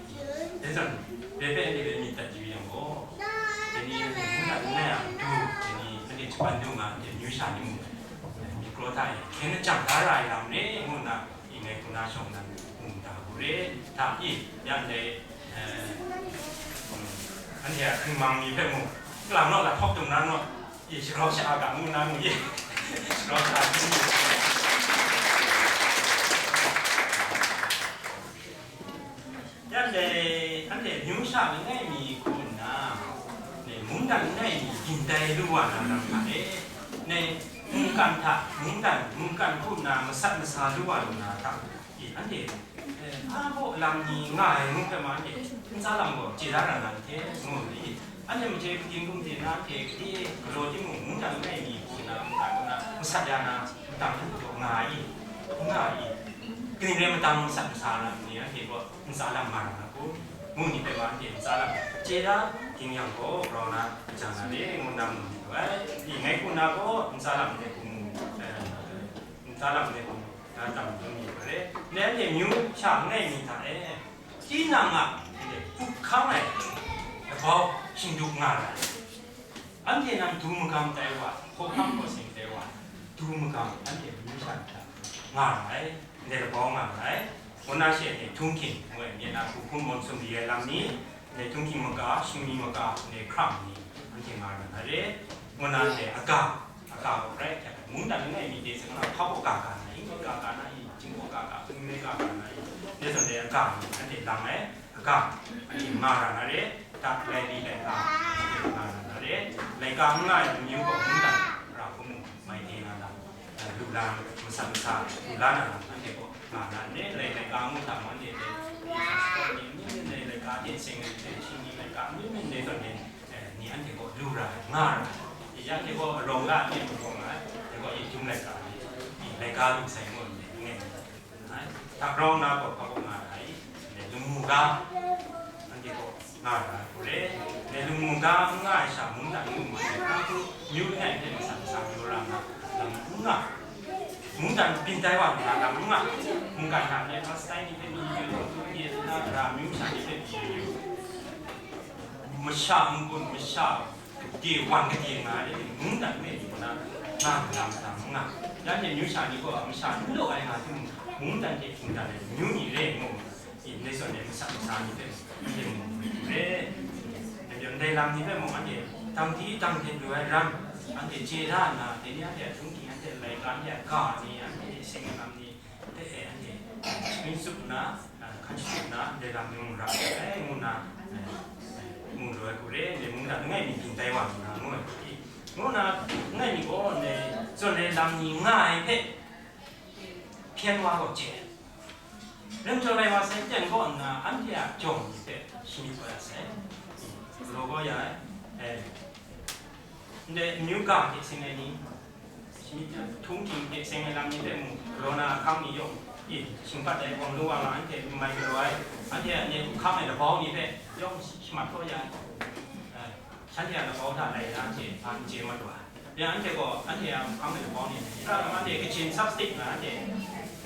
Dai zawn, dai hpe anhte hpe myit dat yu yang gaw, dai ni anhte mungdan langai a matu, dai ni anhte Japan du nga, anhte amyu sha ni mung, e, myit kraw hta e, hkyen lajang da ra ai lam re, ngu nna, i ngai hku na shawng nnan, mungdan hku re, hta i, ya ndai, e, anhte a hkringmang ni hpe mung, kalang naw, lahpawk dum na naw, i shagrau sha-a ga ngu na mu i, shagrau sha-a ga ngu. Ya ndai, anhte amyu sha langai mi hku nna, ndai mungdan langai mi byin tai lu wa na lam hta e, ndai mungkan hta, mungdan, mungkan hku nna masat masa lu wa lu na hta, i, anhte, e, hpa baw lam ni nga ai ngu hpe ma, anhte ntsa lam gaw chye da ra na n hte, ngu nna, i, anhte mahte hpungdim hpungdim na, anhte gade galaw timung, mungdan langai mi hku nna, mungdan hku nna masat ya na, matang hku gaw nga i, nga i, kaning rai matang masat masa lam ni, anhte gaw ntsa lam nga ra na hku, ngu ni hpe ma, anhte ntsa lam chye da, ting yang gaw grau na, jang na re, ngu nna mu ni lu ai, i, ngai hku na gaw ntsa lam de hku mu, e, ntsa lam de hku mu. Na tam dum ni hpe, nanhte amyu sha langai mi hta e, tinang a, hpuk hkang ai labau shingdup nga ra ai. Anhte nan du magam tai wa, hkawhkam hkawseng tai wa, du magam anhte amyu sha ni hta nga ra ai, ndai labau nga ra ai. Ngu na she anhte Htung Hking ngu ai, myen na hku hkum bawm sumri ai lam ni, ndai Htung Hking maga, Shingmi maga, ndai hkram ni, anhte nga ra na re. Ngu na ndai aga, aga gaw rai hkyak Mungdan langai mi de sa nga, hpa baw ga ga na i, ga ga na i, jingbaw ga ga, hpung re ga ga na i, de zawn de, a ga ni, anhte lang ai, a ga, anhte nga ra na re, dak lai li laika, anhte nga ra na re, laika n nga ai amyu gaw mungdan ra hkrum mu, mai de nga lam, lu la, masat masa, lu la na lam, anhte gaw nga na re, lai, laika ngu hta mung anhte de, i sa shakawn ni, ni, ni, laika hte seng ai, shing ni laika, ni, ni, ni, zawn de, eh, ni anhte gaw lu ra ai, nga ra ai. I ya anhte gaw arawng la ai, arawng la ai, anhte gaw i jum laika ni, i laika lu sai ngu ai, ngu ai. Hta grau na gaw hpa gaw nga ra ai, i lung mu ga, anhte gaw nga ra ai hku re. I lung mu ga n nga ai sha, mungdan ngu mu ai, na hku myu langai hte masat masang mayu ra nga, lam n nga. Mungdan byin tai wa lu na lam n nga. Mungkan hta ndai Palestine ni hpe ni yu, ni na ra myu masha ni hpe ni yu. Masha n-gun, masha gade wan gade nga ai, mungdan hpe ni na nga lam lam n nga. Yan hte myu sha ni gaw masha n law ai nga timung, mungdan hte htingdan ai myu ni re ngu, ndai zawn e masat masa ni hpe anhte mu re. Ndai lam ni hpe mung anhte dang di dang hten lu ai ram, anhte chye da nna, dai ni anhte a htunghking, anhte a laika, anhte a ga ni, anhte seng lam ni, de e, anhte hpring tsup nna, a, hkan shatup nna, ndai lam ni mung ra ai, ngu nna, e, e, mu lu ai hku re, ndai mungdan langai mi byin tai wa nna, ngu ai hku pyi, ngu nna, langai mi gaw, ndai zawn ai lam ni nga ai hpe, hpyen wa gaw chye ai. Lam jaw rai wa sai, ten gaw nna, anhte a jawng ni hpe shamyit wa ya sai. Galaw gaw ya ai, e, ndai amyu ga hte seng ai ni, Htunghking hte seng ai lam ni hpe mung, galaw na ahkang ni yawng, i, shingpat ai wang lu wa nga, anhte n mai galaw ai, anhte a nek hkang ai labau ni hpe yawng shamat kau ya ai. Shanhte a labau hta lai na hte hpa n chye mat wa ai. Ya, anhte gaw, anhte a hkang ai labau ni, pra lam anhte kachyin substitute nga, anhte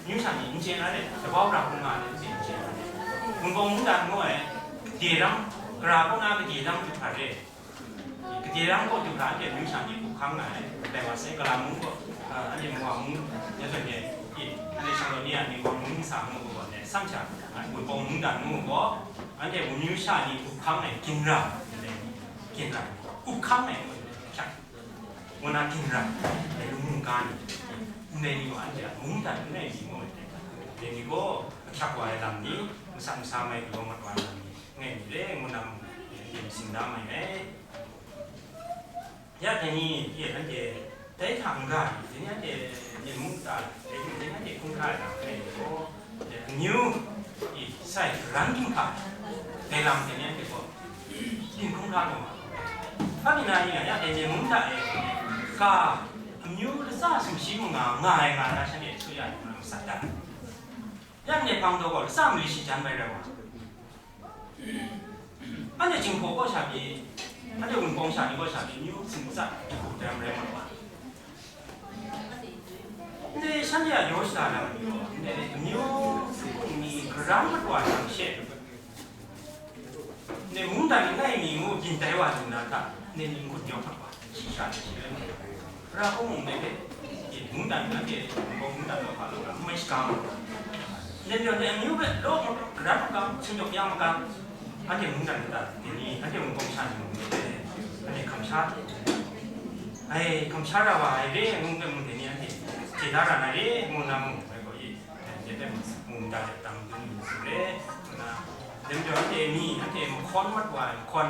amyu sha ni n chye na re, labau ra hkrum nga ai, n chye na re. Wunpawng mungdan ngu ai, gade ram, gara kaw na gade ram du hkra re. Gade ram kaw du hkra anhte amyu sha ni hku hkang nga ai, rai wa sai, Kalang mung gaw, a, anhte Mowa mung, ya zawn e, i, anhte Shawng Law ni a ni gaw mung nsa ngu gaw ne, sam sha, a, Wunpawng mungdan ngu gaw, anhte amyu sha ni hku hkang ai, ginra, ginra, hku hkang ai ngu hkyak, ngu na ginra, dai mungga ni, ndai ni gaw anhte a mungdan n rai ni ngu ai, dai ni gaw, ahkyak wa ai lam ni, masat masa mai galaw mat wa ai lam ni, ngai mi re ngu na mung, yin sing da mai ai. Ya dai ni, ye anhte, dai hta n-ga ni, dai ni anhte, myen mung ta, dai ni, dai ni anhte hkungga ai lam, dai ni gaw, dai amyu, i, sai, karan ginhka, dai lam dai ni anhte gaw, byin hkungga lu ma. Hpa mi na yin nga, ya dai myen mung ta e, ga, amyu latsa sumshi mung nga, nga ai nga na shanhte su ya lu na masat dat. Ya ndai hpang taw gaw, latsa mali shi jan bai rai wa. Anhte Jinghpaw kaw sha pyi, anhte Wunpawng sha ni kaw sha pyi, amyu sumsat jahku jahkrum rai mat wa. Ndai shanhte a yaw shada lam ni gaw, ndai amyu sumhkung ni garam mat wa yang she, ndai mungdan langai mi ngu byin tai wa lu na hta, ndai ni n-gun yawng mat wa. Shi sha ni shi rai ngu, Tara hpung mung de hpe, mungdan anhte Wunpawng mungdan law hpa law ra, n mai shaga mu. Ndai pyaw ndai amyu hpe law makam, garam makam, hpyen jawk ya makam, anhte mungdan kata, dai ni, anhte Wunpawng sha ni mung de hpe, anhte hkam sha, ai, hkam sha ra wa ai re, ngu hpe mung dai ni anhte chye da ra na re, ngu na mung, ngai gaw i, dai hpe mung da let dang dun lu re, ngu na, dai pyaw anhte mi, anhte mahkawn mat wa ai mahkawn,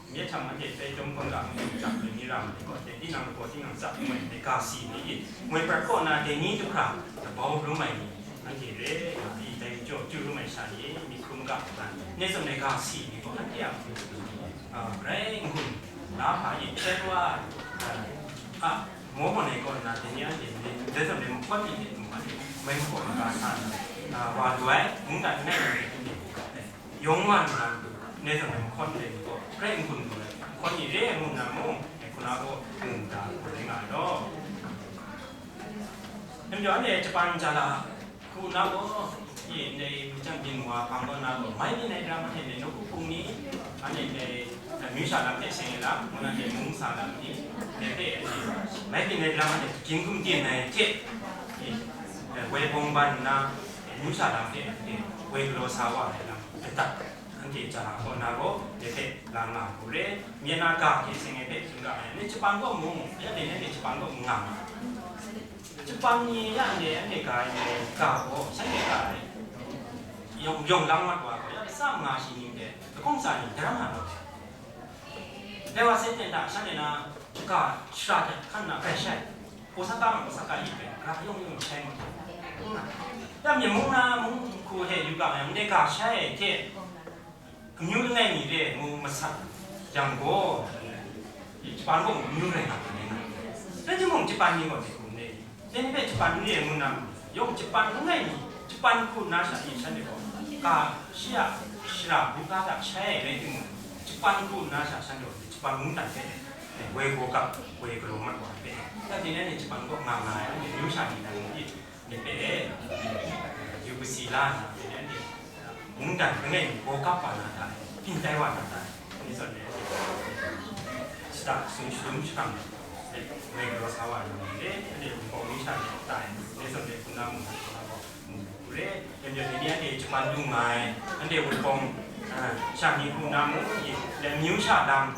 Myit htam anhte tai chyawm hkawng ga ngu, ntsak ni ra ma ni gaw, dai tinang lagaw tinang tsap ngu ai, dai ga si ni, ngoi prat kaw na dai ni du hkra, labau rum ai ni, anhte re nga i, dai majaw chyu rum ai sha ni, myi hkrum ga ai, ne tsawm ai ga si ni gaw, anhte a, a, grai n-gun la hpa i, hpyen wa, a, a, maw maw ni kaw na, dai ni anhte, dai tsawm dai mahkawn ni hte mung anhte, mai mahkaw maga sa na, a, wa lu ai, mungdan ngai ni, Yawng wa nna, ndai zawn e mahkawn ndai ni gaw, grai n-gun lu ai, mahkawn ni re ai ngu nna mung, e, hkuna gaw, ngu nta, grai nga ai law. Ndai majaw, anhte Japan ja la, hku na gaw, e, ndai majan byin wa hpang gaw na gaw, mai byin ai ram anhte ndai nawku hpung ni, anhte ndai, e, amyu sha lam hte seng ai lam, ngu na ndai mung sa lam ni, ndai hpe, e, mai byin ai ram anhte, ging hkum tyin ai hte, e, e, woi bawng ban nna, e, amyu sha lam hte, e, woi galaw sa wa ai lam, e, adat. Anhte ja ai kaw na gaw, dai hpe la nga hku re, myen na ga hte seng ai hpe tsun ra ai. Ni Japan kaw mung, ya dai ni anhte Japan kaw mung nga ma. Japan ni ya ne, anhte ga ai ne, ga gaw, shanhte ga ai, yawng, yawng lang mat wa gaw, ya, tsa manga shi ning de, lahkawng tsa ning, daram na gaw. Dai wa se ten hta, shanhte na, ga shara hte hkan na bai shai. Osaka ma, Osaka yi bai, ga yawng yawng shai ma. Ya, myen mung na, mung hku he yu ga ai, ndai ga shai ai hte, amyu langai mi re ai ngu masat yang gaw, Japan gaw amyu rai nga ai na. Rai timung, Japan ni gaw dai hku n re. Dai ni hpe Japan n re ai ngu na, yawng Japan langai mi, Japan hku nna sha e shanhte gaw, ga shi a shara buga hta shai ai rai timung, Japan hku nna sha shanhte gaw Japan mungdan hpe, woi gaw kap, woi galaw mat wa ai hpe, ya, dai ni anhte Japan kaw nga nga ai, anhte amyu sha ni na mung e, Myit hpe, yu kasi la nna, myit anhte, mungdan langai mi gaw kap wa na hta e, byin tai wa na hta e, myit zawn e, shada sung shadum shakang e, ngai galaw sa wa na myit e, anhte wunpawng ni sha ni hta e, myit zawn e, hpung na mung na gaw, mu re, myit myit ni anhte Japan du nga ai, anhte wunpawng, a, sha ni hpung na mung, e, amyu sha lam,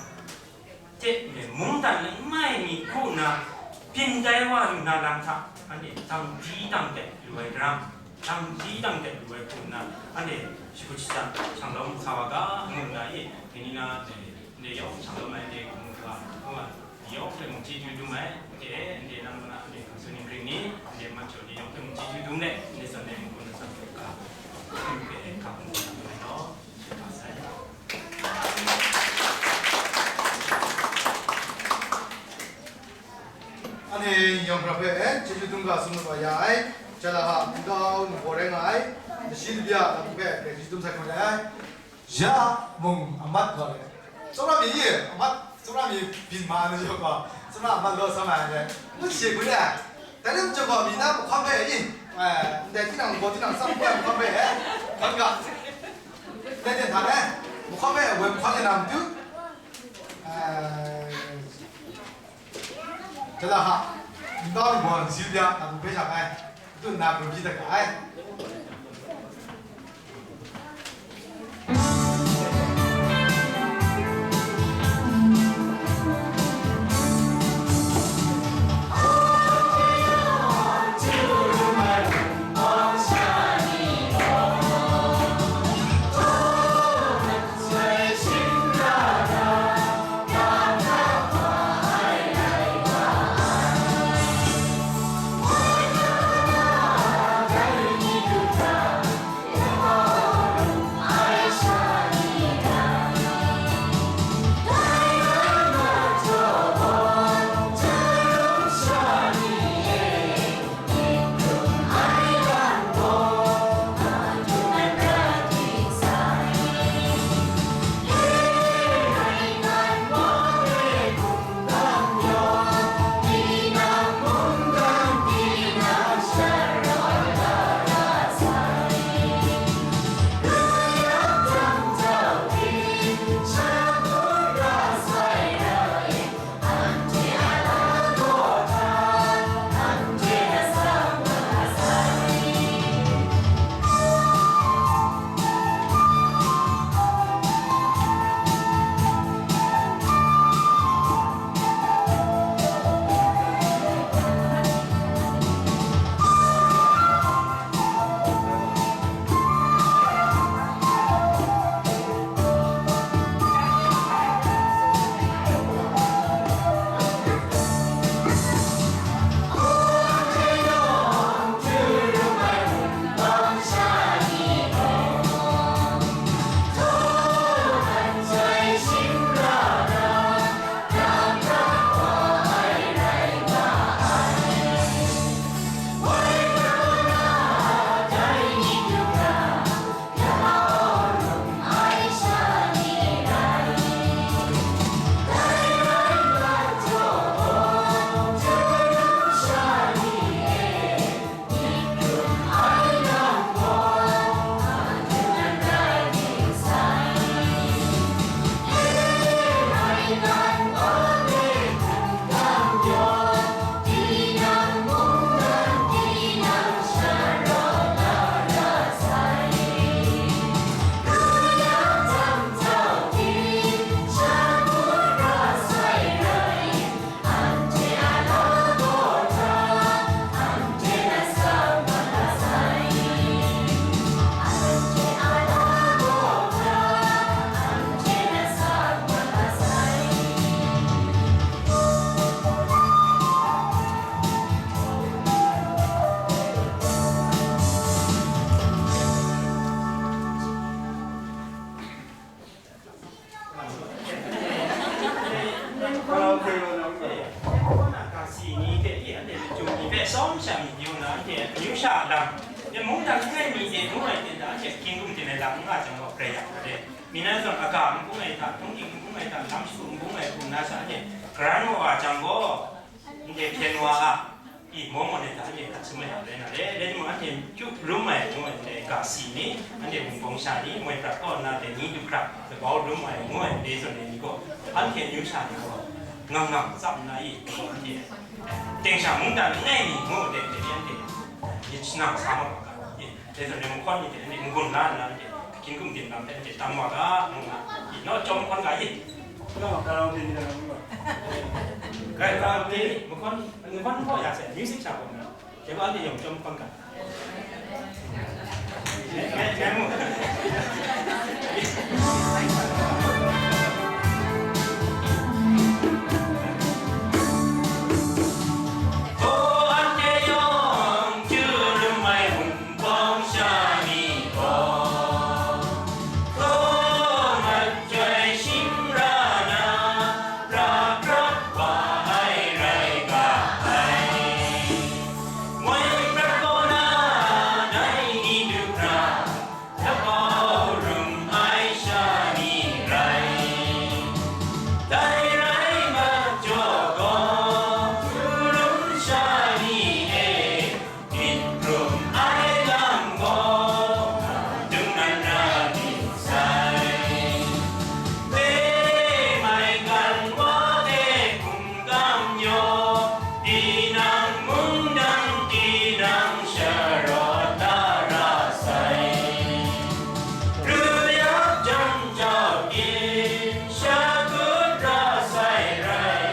Tep me mungdan langai mi hku nna, byin tai wa lu na lam hta, anhte dang di dang tep lu ai daram, dang di dang tep lu ai hku nna, anhte shakut shatsam, shanglawm sa wa ga, ngu nna, e, dai ni na, e, ndai yawng shanglawm ai, ndai hku ngu ga, ngu ga, yawng hpe mung chyeju dum ai, de, ndai nang na, ndai hku suning ring ni, ndai mat jaw ni yawng hpe mung chyeju dum let, ndai zawn ndai hku nna tsam ga, hpe hkap ngu nna, ngu ai law, shut ga sai. Anhte yawng hkra hpe, eh, chyeju dum ga tsun mat wa ya ai, Jalaha nkau ningbaw rai nga ai, lashi labya lapu hpe chyeju dum sai hkawm ai, ya mung amat gaw le, tsawra mi, amat, tsawra mi byin ma ai majaw gaw, tsawra amat law sam ai le, ngut she hku le, dai lam majaw gaw mi na mahkawm hpe, eh, ndai tinang ningbaw tinang tsam hpe mahkawm hpe, eh, hkawm ga. Ndai ten hta e, mahkawm e woi mahkawm ya na matu, eh, Jalaha, nkau ningbaw nzi bya, lapu hpe shang ai, matu nna hkrum hpyi dat ga ai. Myi de ngu ai ten hta, anhte hkying kum ten ai lam n nga jang gaw, grai yang hta de, myi na zawn aga n bung ai hta, hpungdim n bung ai hta, lam shagu n bung ai hkum na sha, anhte karan wa wa jang gaw, ndai hpyen wa a, i maw maw ai hta, anhte hkat sum ai hta rai na re. Rai timung, anhte kyu rum ai ngu ai ndai ga si ni, anhte wunpawng sha ni, moi prat kaw nna dai ni du hkra, labau rum ai ngu ai ndai zawn ai ni gaw, anhte amyu sha ni gaw, ngang ngang tsap nna i, anhte teng sha mungdan langai mi ngu ai dai ni anhte myit shanang sa mat ga, i, dai zawn ai mahkawn ni hte anhte n-gun la nna, anhte hkying kum din lam hpe anhte tam wa ga, ngu nga, i, naw chyawm mahkawn ga i. Naw, karaoke ni na ngu nga. Rai, karaoke ni, mahkawn, mahkawn hpaw ya sai, music sha gaw na. Dai gaw anhte yawng chyawm mahkawn ga. Ngai, ngai mu. Oh, anhte yawng chyu rum ai wunpawng sha ni gaw, hkraw mat chyoi shing ra na, ra grap wa ai rai ga ai. Moi prat kaw na, dai ni du hkra, labau rum ai sha ni rai. Dai rai majaw gaw, hkrum sha ni e, myit hkrum ai lam gaw, dung nan ra myit sai. Lemai kan wa de hkum kam yaw, tinang mungdan, tinang sharawt da ra sai. Ruyap jang jau tin, shakut ra sai rai,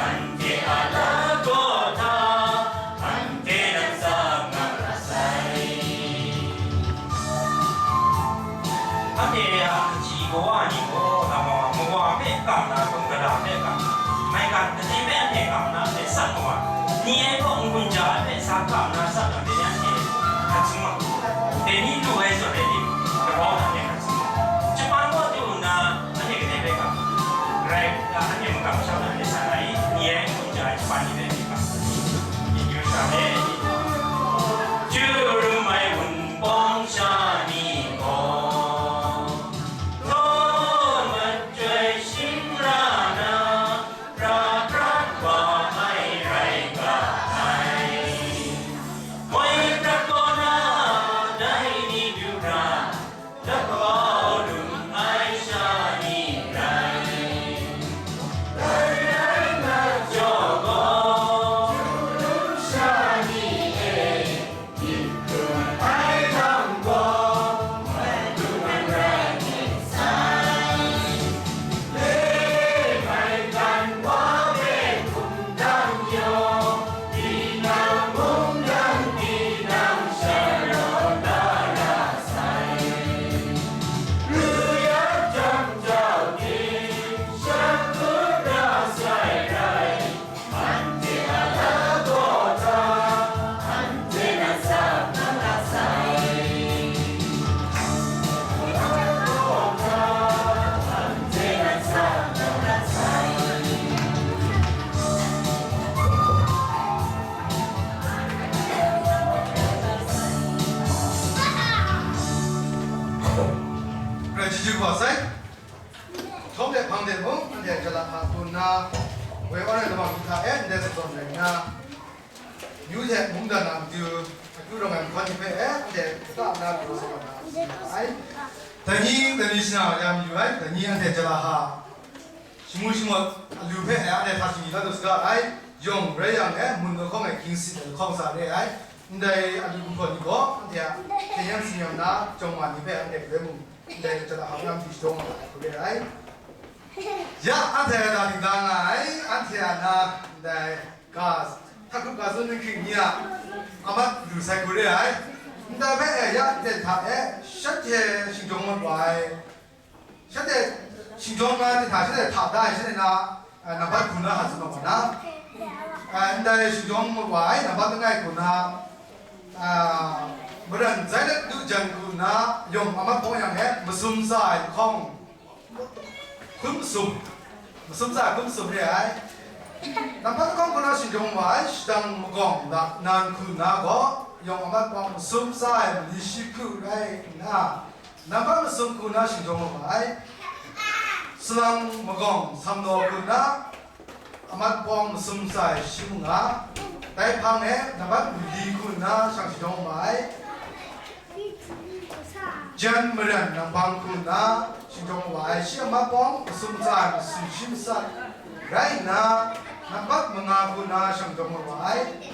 anhte a lagaw hta, anhte nan tsap nga ra sai. Anhte a kaji kawa ni gaw, lama wa, mawa hpe kam na, mung gala hpe kam na, maigan gade hpe anhte kam na, anhte sat mawa, ni ai kaw n-gun ja ai hpe sa kam na, sat na, dai ni anhte hkat sum ma, dai ni lu ai zawn rai tim, grau na anhte hkat sum ma, jaman kaw du nna, anhte kadai rai ga? Rai, anhte makam shang na, anhte san ai, ni ai n-gun ja ai, jaman ni rai myit ga? Myit yu sha e. Chyu rum ai wunpawng sha ni gaw, hkraw mat chyoi shing ra na, ra prat wa ai rai ga ai. Moi prat kaw na, dai ni du hkra, labau rum ai sha ni rai. Dai rai majaw gaw, hkrum sha ni e, myit hkrum ai lam gaw, mat dung nan rai myit sai. Lemai kan wa hpe hkum dan yaw, tinang mungdan, tinang sharawt da ra sai. Ruyap jang jau tin, shakut ra sai rai, anhte a lagaw hta, anhte nan tsap nga ra sai. Lagaw hta, anhte nan tsap nga ra sai. Rai chyeju kau sai. Htawm de hpang de mung, anhte jala hpa pru nna, woi awn ai lamang ni hta e ndai zawn rai nna, yu hte mungdan a matu akyu rawng ai mahkawn ni hpe e anhte kata na pru sa wa na si ai. Dai ni, dai ni shana ya mayu ai, dai ni anhte jala hpa shamu shamawt alu hpe e anhte hta shingyi la lu saga ai, yawng rai yang e, mun lahkawng e, ging sit ai lahkawng sa re ai, ndai alu gumhpraw ni gaw anhte a hkyen yang tsin-yam na jawng ma ni hpe anhte galoi mung, ndai jahta hkam di shadaw nga ai hku re ai. Ya, anhte na dingda nga ai, anhte a na ndai ga, hta hkrup ga tsun ninghking ni a amat lu sai hku re ai. Ndai hpe e, ya, ndai hta e, shanhte shingtawng mat wa ai, shanhte shingtawng nga ai hta, shanhte hta da ai, shanhte na, a, nambat hku na hta tsun mat wa na. A, ndai shingtawng mat wa ai, nambat langai hku na, a, Maran Zailat du jan hku na yawng a mat hpawng yang e masum sa ai lahkawng hkun masum, masum sa ai hkun masum re ai. Nambat lahkawng hku na shingtawng wa ai, shadang magawng da nan hku na gaw, Yawng amat pawng masum tsa ai mali shi hku rai nna, nambat masum hku na shingdawng wa ai. Salang magawng samlaw hku na amat pawng masum tsa ai shi mung nga, dai hpang e nambat mali hku na shang shingdawng wa ai. Jan maran nangbang hku na shingdawng wa ai shi amat pawng masum tsa ai masum shi masat rai nna, nambat manga hku na shang dawng wa ai.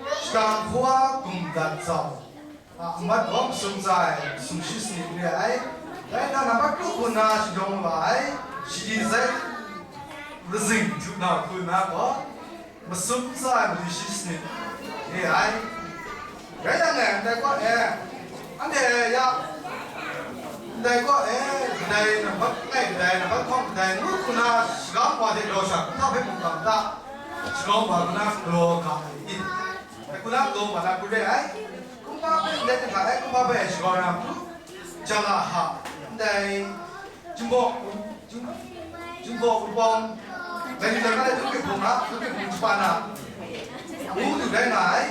Shadang hkawa gumdat zau a, amat gaw masum tsa ai masum shi sanit re ai. Rai nna, nambat kru hku na shadawng wa ai, shadi zai razing htu na hku na gaw, masum tsa ai mali shi sanit re ai. Rai yang e, ndai kaw e, anhte ya, ndai kaw e, kadai nambat langai, kadai nambat hkawng, kadai ngu hku na shagam wa hte rau sha, kumhpa hpe mungkan ta, shagam wa hku na galaw ga ai i? Dai hku na galaw wa na hku re ai. Kumhpa hpe ndai hta e, kumhpa hpe shagam na hku, jala ha, ndai, Jinghpaw, jing-, Jinghpaw Wunpawng, dai ni dai na dai hpung hpung a, hpung hpung hpung jahpa na, ngu du rai nga ai,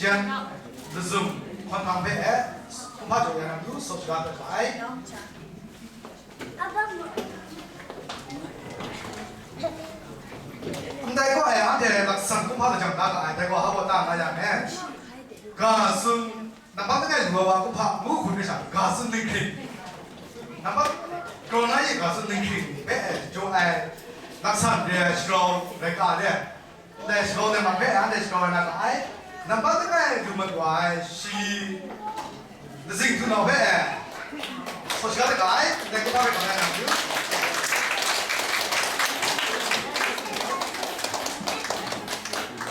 jan, lazum, hkawn hpang hpe e, kumhpa jaw ya na matu, sawt shaga dat ga ai. Ndai kaw e, anhte laksan kumhpa lajang da ga ai, dai gaw hpa baw ta nga yang e. Ga tsun, nambat langai lu ai wa kumhpa ngu hkun re sha, ga tsun ninghkring. Nambat grau na yi ga tsun ninghkring hpe jaw ai, laksan re ai sharau rai ga re. Ndai sharau nem hpe anhte sharau rai na ga ai. Nambat langai lu mat wa ai shi, lazing htunau hpe, sawt shaga ai ga ai, ndai kumhpa hpe ga ai na matu.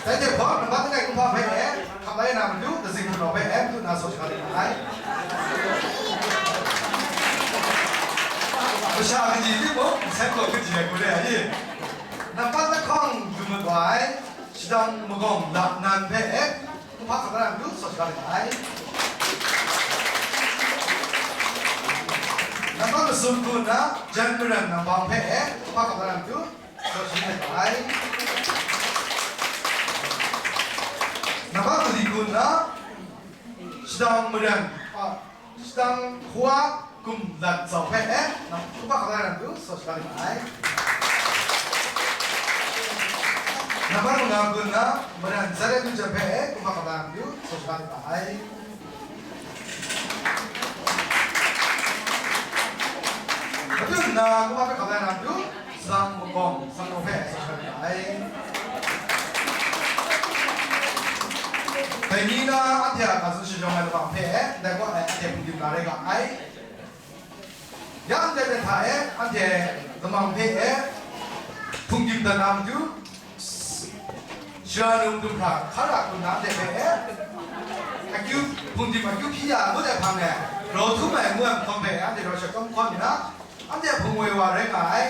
Dai hte hpaw, nambat langai kumhpa hpe e, hkap lai na matu, lazing htunau hpe e, matu na sawt shaga ai. Masha kaji timung, nsen gaw kaji ai hku re ai. Nambat lahkawng lu mat wa ai, shadang magawng lap nan hpe e, kumhpa hkap lai na matu, sawt shaga ai. Nambat masum hku nna, jan maran nangbang hpe e, kumhpa hkap lai na matu, sawt shaga ai. Nambat mali hku nna, shadang maran, a, shadang hkawa gumlat zau hpe e, kumhpa hkap lai na matu, sawt shaga ai. Nambat manga hku nna, maran zat ai lu jan hpe e, kumhpa hkap lai na matu, sawt shaga ai. Matu nna, kumhpa hpe hkap lai na matu, Salang magawng, salang hpe sawt shaga ai. Dai ni na anhte a ga tsun shajawng ai lamang hpe e, ndai kaw e anhte hpungdim na rai ga ai. Ya ndai hta e, anhte lamang hpe e, hpungdim dat na matu, Shara num dumhpra hkara hku nna anhte hpe e, akyu, hpungdim akyu hpyi ya ngut ai hpang e, grau htum ai ngu ai mahkawng hpe anhte rau sha chyawm hkawn nna, anhte hpung woi wa rai nga ai,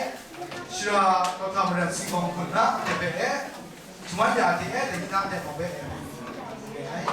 shara kawhta maran singkawng hku nna anhte hpe e, shaman ya hte e, dai ni na anhte hpawng hpe e, e ai.